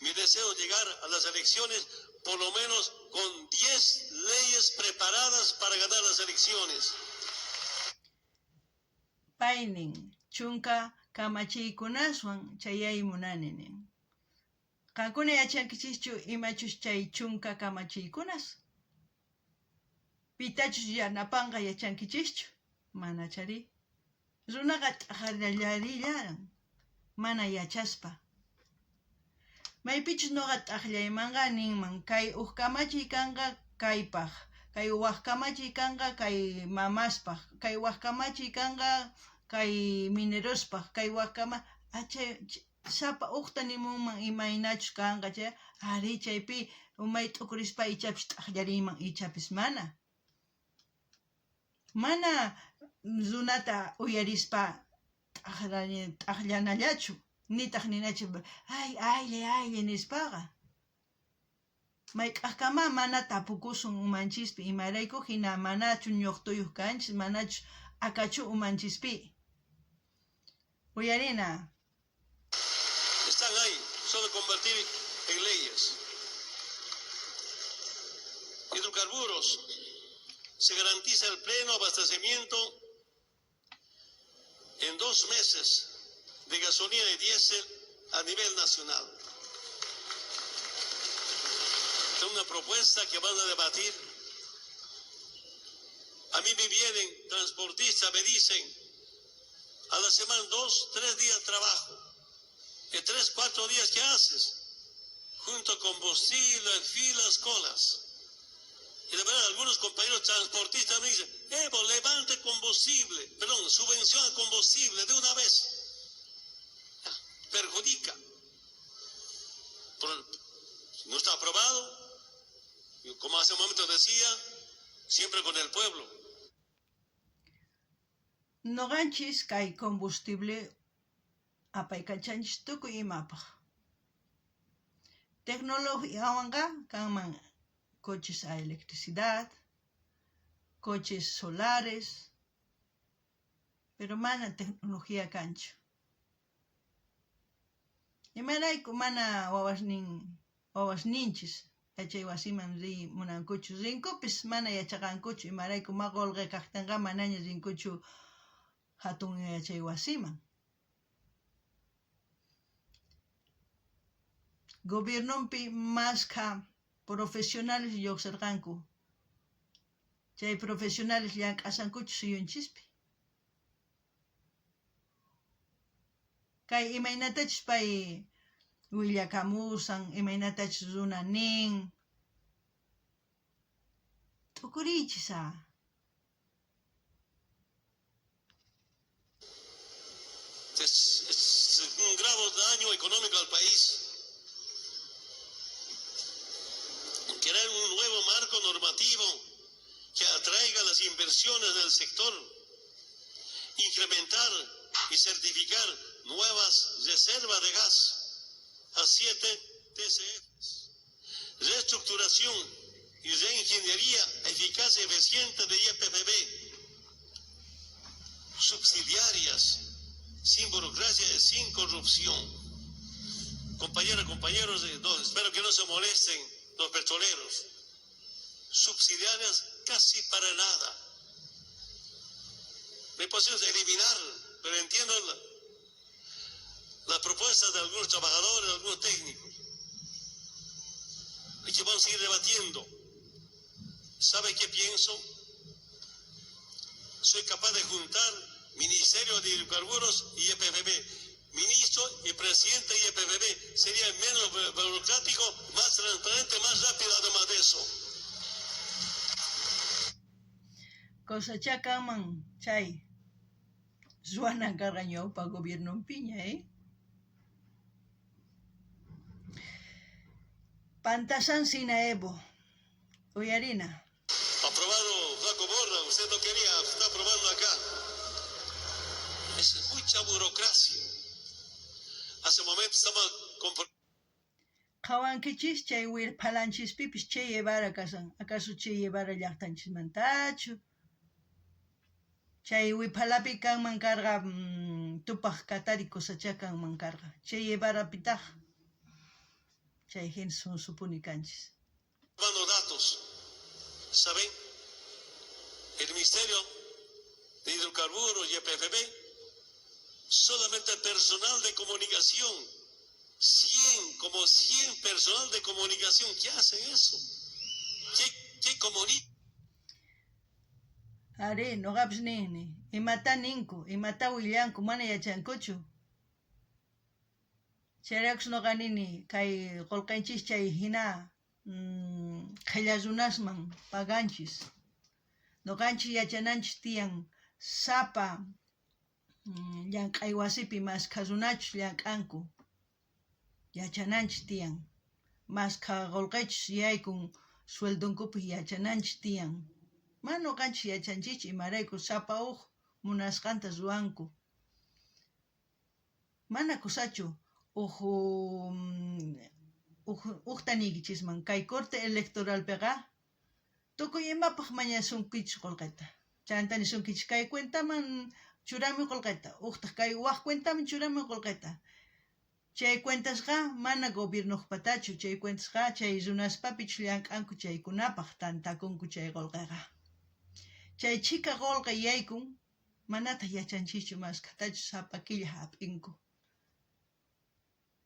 Mi deseo es llegar a las elecciones por lo menos con 10 leyes preparadas para ganar las elecciones. Paynin, chunka kamachiykunaswan chayay munani nin. Qankuna yachankichischu imachus chay chunka kamachiykunas? Pitachus yanapanqa yachankichischu? Mana chari. Runaqa t'aqllarillan, mana yachaspa. Maypichus noqa t'aqllaymanqa ninman, kay uj kamachiy kanqa kaypaq, kay waj kamachiy kanqa kay mamaspaq, kay waj kamachiy kanqa kay minerospaq, kay waj kama, chay, sapa ujta nimunman imaynachus kanqa chay, ari chaypi umay t'ukurispa ichapis t'aqllariyman, ichapis mana. Mana runata uyarispa t'aqllanallachu, nitaq ninachu, ay, ayle, ayle nispaqa. Mayk'ajkama mana tapukusun umanchispi, imarayku hina manachu ñuqtuyuq kanchis, manachu akachu umanchispi. Uyarina. Están ahí, solo convertir en leyes. Hidrocarburos. Se garantiza el pleno abastecimiento en 2 meses de gasolina y diésel a nivel nacional. Es una propuesta que van a debatir. A mí me vienen transportistas, me dicen, A la semana 2, 3 días trabajo. Y 3, 4 días, ¿qué haces? Junto combustible, filas, colas. Y de verdad, algunos compañeros transportistas me dicen, Evo, levante combustible, perdón, subvención al combustible de una vez. Perjudica. No está aprobado. Como hace un momento decía, siempre con el pueblo. Noqanchis kay combustible apaykachanchis tukuy imapaj. Tecnologiawanqa kanman coches a electricidad, coches solares, pero mana tecnología kanchu. Imarayku mana wawasninchis yachay wasiman riy munankuchu, rinkupis mana yachaqankuchu, imarayku ma qolqe kajtinqa manaña rinkuchu hatun yachay wasiman. Gobiernompi mashkha profesionales lluqsirqanku. Chay profesionales llank'ashankuchu suyunchispi. Kay imaynatachus pay willakamusan, imaynatachus runa nin. T'ukuriychis a. Es un grave daño económico al país. Crear un nuevo marco normativo que atraiga las inversiones del sector, incrementar y certificar nuevas reservas de gas a 7 TCF, reestructuración y reingeniería eficaz y eficiente de YPFB, subsidiarias, sin burocracia y sin corrupción. Compañeras, compañeros, espero que no se molesten los petroleros. Subsidiarias casi para nada. Mi posición es eliminar, pero entiendo la propuesta de algunos trabajadores, de algunos técnicos. Y que vamos a seguir debatiendo. ¿Sabe qué pienso? Soy capaz de juntar Ministerio de Hidrocarburos y YPFB. Ministro y presidente de YPFB sería menos burocrático, más transparente, más rápido además de eso. Cosachá kanman chay ruwanan karqa ñawpa gobiernompiña, ¿eh? Pantasan sina Evo. Uyarina. Aprobado Flaco Borda, usted no quería, está aprobando acá. Es mucha burocracia. Hace un momento estamos Qhawankichis chay wirphalanchispipis Che Guevara kasan. ¿Acaso Che Guevara llaqtanchismantachu? Chay wiphalapi kanman karqa Tupaj Katari cosachá kanman karqa. Che Guevarapitaq. Chay hina sunsupuni kanchis. Datos, ¿saben? El Ministerio de Hidrocarburos y YPFB, solamente personal de comunicación, 100, como 100 personal de comunicación, ¿qué hacen eso? ¿Qué comunica? Are, noqapis nini, imata ninku, imata willanku, mana yachankuchu. Chayraykus noqa nini, kay qolqenchis chay hina qhella runasman paganchis. Noqanchis yachananchis tiyan sapa llank'ay wasipi mashkha runachus llank'anku. Yachananchis tiyan. Mashkha qolqechus yaykun sueldonkupi yachananchis tiyan. Mana noqanchis yachanchischu imarayku sapa uj munasqanta ruwanku. Mana kusachu ujta niykichisman kay corte electoralpiqa tukuy imapaj mañasunkichis qolqeta. Chanta nisunkichis kay cuentaman churami qolqeta, ujtaj kay waj cuentaman churami qolqeta. Chay cuentasqa mana gobiernoqpatachu, chay cuentasqa chay runaspapich llank'anku chaykunapaj tantakunku chay qolqeqa. Chay chhika qolqe yaykun manataq yachanchischu mashkhatachus sapa killa hap'inku.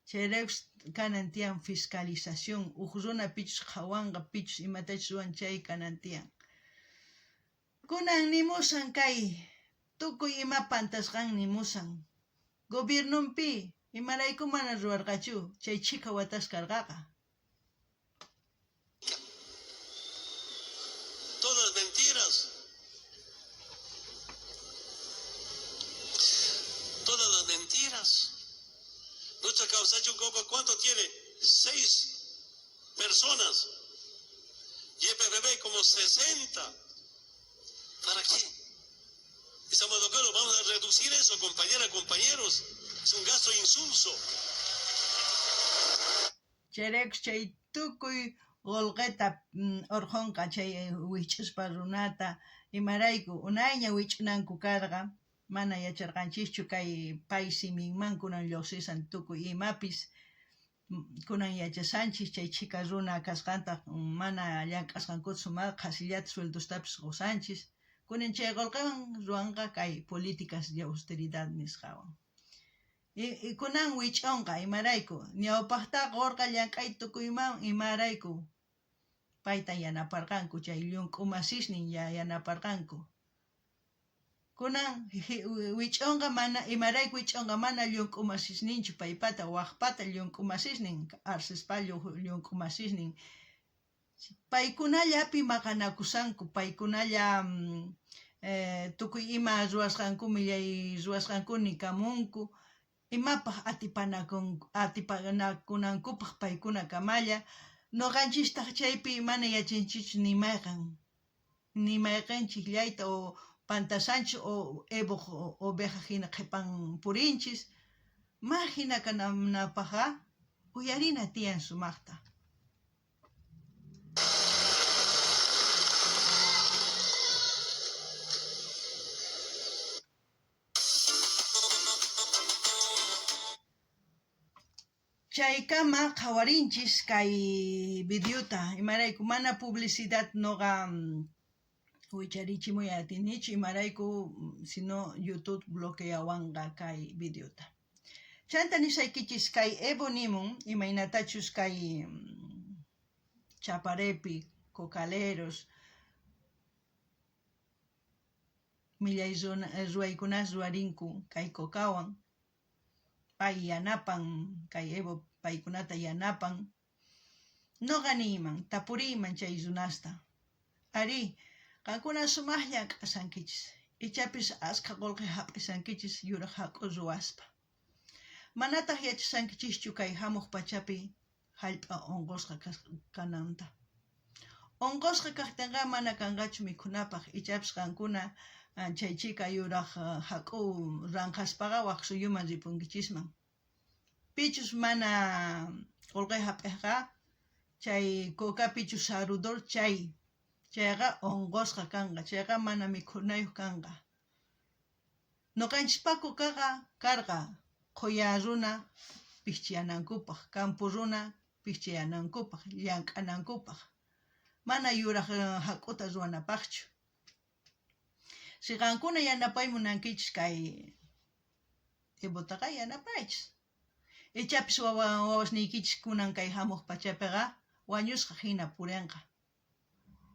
Chayraykus kanan tiyan fiscalización, uj runa pichus qhawanqa, pichus imatachus ruwan chay kanan tiyan. Kunan nimusan kay Tukuy ima pantasqan nimusan. Gobiernonpi imarayku mana ruwarqachu chay chhika watas karqaqa. Todas mentiras. Todas las mentiras. Nuestra Kawsachun Coca, ¿cuánto tiene? 6 personas. YPFB como 60. ¿Para qué? Estamos de acuerdo, vamos a reducir eso, compañeras, compañeros. Es un gasto insulso. Chayraykus chay tukuy qolqeta orqhonqa chay wijch'uspa runata, imarayku unayña wijch'unanku karqa, mana yacharqanchischu kay pay siminman kunan llojsisan tukuy imapis, kunan yachashanchis chay chhika runa kasqanta mana llank'asqankuta sumaqta qhasillata sueldostapis qosanchis, kunan chay qolqewan ruwanqa kay políticas de austeridad nisqawan. Kunan wich'onqa imarayku ñawpajtaqa qorqa llank'ay tukuyman imarayku payta yanaparqanku chay llunk'u masisnin yanaparqanku. Kunan wich'onqa mana imarayku wich'onqa mana llunk'u masisninchu paypata wajpata llunk'u masisnin Arcespa llunk'u masisnin paykunallapi maqanakusanku paykunalla tukuy ima ruwasqanku millay ruwasqanku nikamunku imapaj atipanakunankupaj paykuna kamalla noqanchistaj chaypi mana yachanchischu ni mayqen ni mayqenchej llayta o pantasanchis o Evoj oveja jina qhepan purinchis ma jina kananapajqa uyarina tiyan sumajta. Chaykama qhawarinchis kay videota, imarayku mana publicidad noqa wicharichimuy atinichu, imarayku sino YouTube bloqueawanqa kay videota. Chanta nisaykichis kay Evo nimun imaynatachus kay Chaparepi, cocaleros, millay ruwaykunas ruwarinku kay cocawan, pay yanapan, kay Evo paykunata yanapan. Noqa niyman, tapuriyman chay runasta, arí, qankuna sumaj llank'asankichis, ichapis askha qolqe jap'isankichis yuraj jak'u ruwaspa. Manataj yachasankichischu kay jamuj pachapi jallp'a onqosqa kananta. Onqosqa kajtenqa mana kanqachu mikhunapaj, ichapis qankuna chay chhika yuraj jak'u ranqhaspaqa waj suyuman ripunkichisman. Pichus mana qolqe jap'ejqa chay cocapichus sarudor chay, chayqa onqosqa kanqa, chayqa mana mikhunayoj kanqa. Noqanchispa cocaqa karqa qhoya runa pijchiyanankupaj, campo runa pijchiyanankupaj, llank'anankupaj, mana yuraj jak'uta ruwanapajchu. Si qankuna yanapay munankichis kay Evotaqa yanapaychis. Ichapis wawasniykichis kunan kay jamuj pachapiqa wañusqa jina purenqa.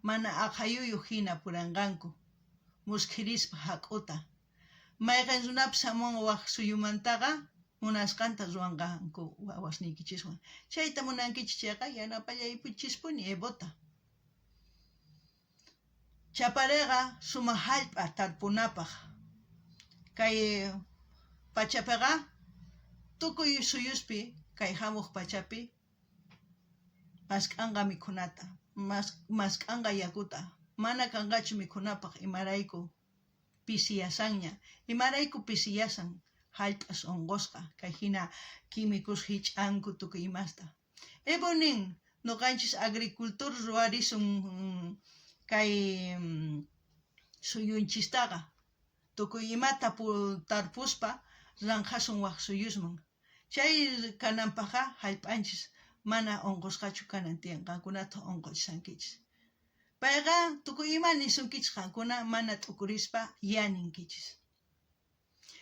Mana aqhayuyoj jina purenqanku, muskhirispa jak'uta. Mayqen runapis jamunqa waj suyumantaqa munasqanta ruwanqanku wawasniykichiswan. Chayta munankichis chayqa yanapallaychispuni Evota. Chapareqa sumaj jallp'a tarpunapaj. Kay pachapiqa tukuy suyuspi kay jamuj pachapi mask'anqa mikhunata, mask'anqa yakuta, mana kanqachu mikhunapaj imarayku pisiyasanña, imarayku pisiyasan jallp'as onqosqa, kay jina químicos jich'anku tukuy imasta. Evo nin, noqanchis agricultor ruwarisun kay suyunchistaqa, tukuy imata tarpuspa ranqhasun waj suyusman. Chay kananpajqa jallp'anchis mana onqosqachu kanan tiyan, qankunata onqochishankichis. Payqa tukuy ima nisunkichis qankuna mana t'ukurispa ya ninkichis.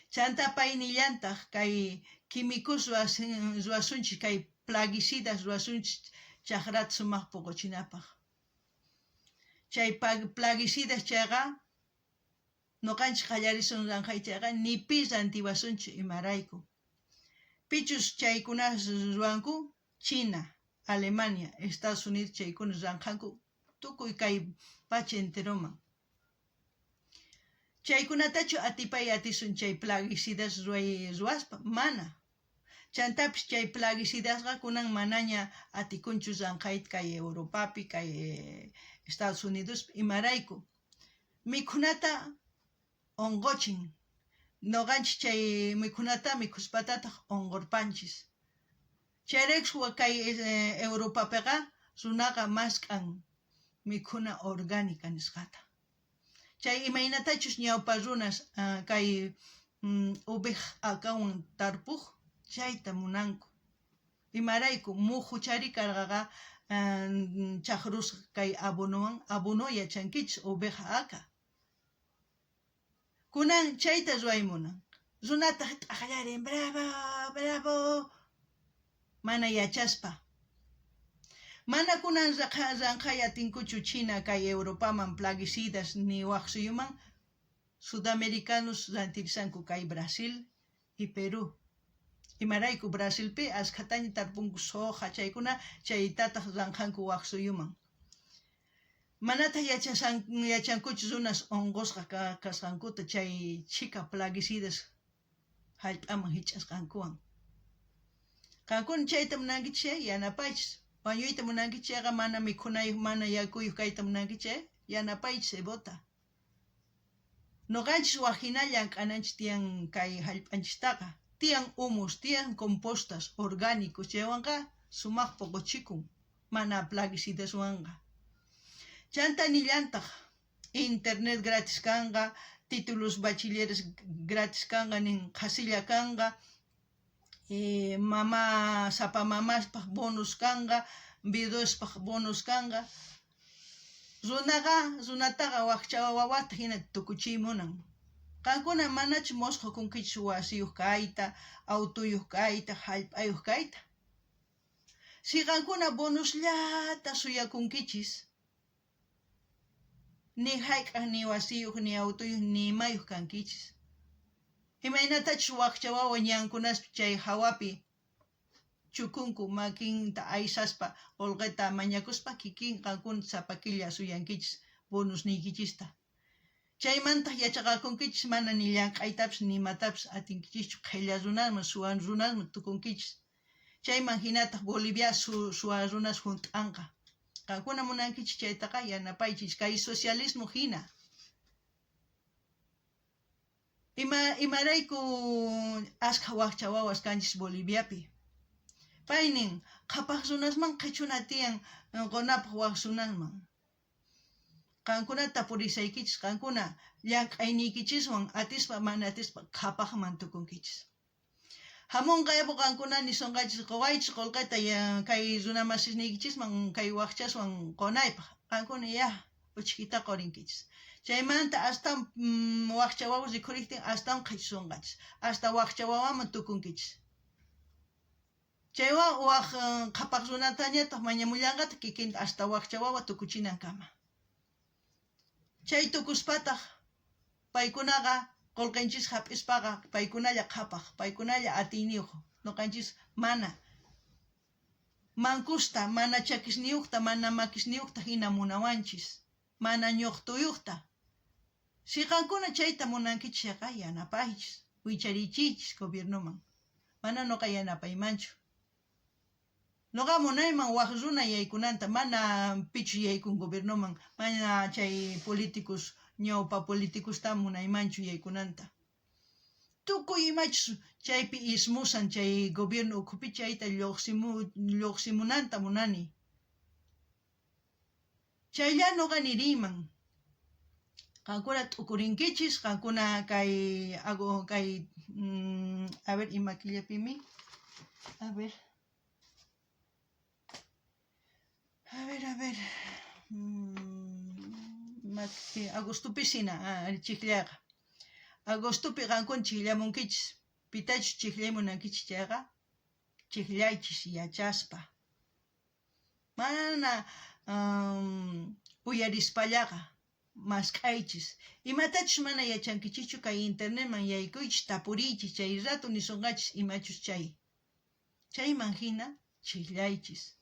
Chantá pay nillantaj kay químicos ruwasunchis, kay plaguicidas ruwasunchis chajrata sumaj poqochinapaj. Chay plaguicidas chayqa Noqanchis qallarisun ranqhay chayqa ni pi rantiwasunchu imarayku. Pichus chaykunas ruwanku China, Alemania, Estados Unidos chaykuna ranqhanku tukuy kay pacha enteroman. Chaykunatachu atipay atisun chay plaguicidas ruway ruwaspa? Mana. Chantapis chay plaguicidasqa kunan manaña atikunchu ranqhayta kay Europapi, kay Estados Unidospi. Imarayku? Mikhunata onqochin. Noqanchis chay mikhunata mikhuspatataq onqorpanchis. Chayraykus kay Europapiqa runaqa mask'an mikhuna orgánica nisqata. Chay imaynatachus ñawpa runas kay oveja akawan tarpuj chayta munanku. Imarayku muju chari karqaqa chajrusqa kay abonowan, abono yachankichis oveja aka. Kunan chayta ruway munan. Runataj t'aqllarin bravo, bravo mana yachaspa. Mana kunan ranqhay atinkuchu China kay Europaman plaguicidas ni waj suyuman sudamericanos rantirishanku kay Brasil y Perú. Imarayku Brasilpi askhataña tarpunku soja chaykuna chaytataj ranqhanku waj suyuman. Manataj yachankuchu runas onqosqa kasqankuta chay chhika plaguicidas jallp'aman jich'asqankuwan. Qankuna chayta munankichis chay yanapaychis. Wañuyta munankichis chayqa mana mikhunayoj mana yakuyoj kayta munankichis chay yanapaychis Evota. Noqanchis waj jina llank'ananchis tiyan kay jallp'anchistaqa. Tiyan humus, tiyan compostas orgánicos chaywanqa sumaj poqochikun mana plaguicidaswanqa. Chanta nillantaj internet gratis kanqa, títulos bachilleres gratis kanqa nin qhasilla kanqa, mama sapa mamaspaj bonus kanqa, viudospaj bonus kanqa. Runaqa runataqa wajcha wawata jina tukuchiy munan. Qankuna manachu mosqokunkichis wasiyoj kayta, autoyoj kayta, jallp'ayoj kayta? Si qankuna bonusllata suyakunkichis, ni jayk'aj ni wasiyoj, ni autoyoj, ni imayoj kankichis. Imaynatachus wajcha wawa ñankunaspi chay jawapi chukunku makinta aysaspa qolqeta mañakuspa kikin qankuna sapa killa suyankichis bonusniykichista. Chaymantaj yachaqakunkichis mana ni llank'aytapis ni imatapis atinkichischu qhella runasman suwa runasman tukunkichis. Chayman jinataj Bolivia suwa runas junt'anqa. Qankuna munankichis chaytaqa yanapaychis kay socialismo jina. Imarayku askha wajcha wawas kanchis Boliviapi? Pay nin, qhapaj runasman qhechuna tiyan qonapaj waj runasman. Qankuna tapurisaykichis, qankuna llank'ayniykichiswan atispa mana atispa qhapajman tukunkichis. Jamonqa Evo qankuna nisonqachis qowaychis qolqeta kay runamasisniykichisman kay wajchaswan qonaypaj. Qankuna ya uchkita qorinkichis. Chaymanta astawan wajcha wawas rikhurejtin astawan qhechisonqachis. Hasta wajcha wawaman tukunkichis. Chaywan waj qhapaj runatañataj mañamullanqataj kikinta hasta wajcha wawa tukuchinankama. Chay tukuspataj paykunaqa qolqenchis jap'ispaqa paykunalla qhapaj, paykunalla atiyniyoj, noqanchis mana. Mankusta, mana chakisniyojta, mana makisniyojta jina munawanchis, mana ñojtuyojta. Si qankuna chayta munankichis chayqa yanapaychis, wicharichiychis gobiernoman. Mana noqa yanapaymanchu. Noqa munayman waj runa yaykunanta, mana pichus yaykun gobiernoman, mana chay políticos, ñawpa políticosta munaymanchu yaykunanta. Tukuy imachus chaypi ismusan chay gobierno ukhupi chayta llojsimunanta munani. Chaylla noqa niriyman. Qankuna t'ukurinkichis, qankuna kay hago kay a ver ima killapimi. A ver. A ver, a ver. Agostopi sina chijllayqa. Agostopi qankuna chijllamunkichis. Pitachus chijllay munankichis chayqa chijllaychis yachaspa. Mana uyarispallaqa. Mask'aychis. Imatachus mana yachankichischu kay internetman yaykuychis, tapuriychis, chay rato nisonqachis imachus chay. Chayman hina chijllaychis.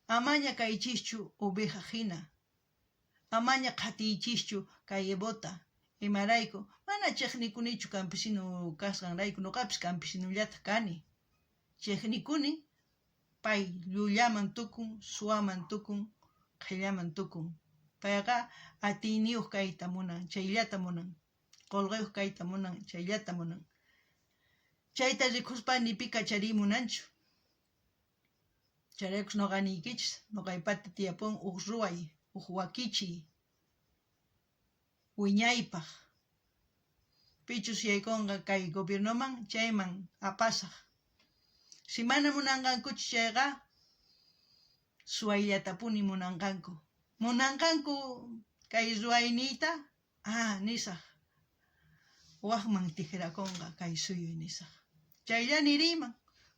Amaña kaychischu oveja hina. Amaña qhatiychischu kay Evota. Imarayku? Mana chejnikunichu campesino kasqanrayku, noqapis campesinollataj kani. Chejnikuni pay llullaman tukun, suwaman tukun, qhellaman tukun. Payqa atiyniyoj kayta munan, chayllata munan. Qolqeyoj kayta munan, chayllata munan. Chayta rikuspa ni pi kachariy munanchu. Chayraykus noqa niykichis, noqaypata tiyapun uj ruway, uj wakichiy wiñaypaj. Pichus yaykonqa kay gobiernoman chayman apasaj. Si mana munanqankuchu chayqa, suwayllatapuni munanqanku. Munanqanku kay ruwayniyta, ah nisaj, wajman tijrakonqa kay suyuy nisaj. Chaylla niriyman.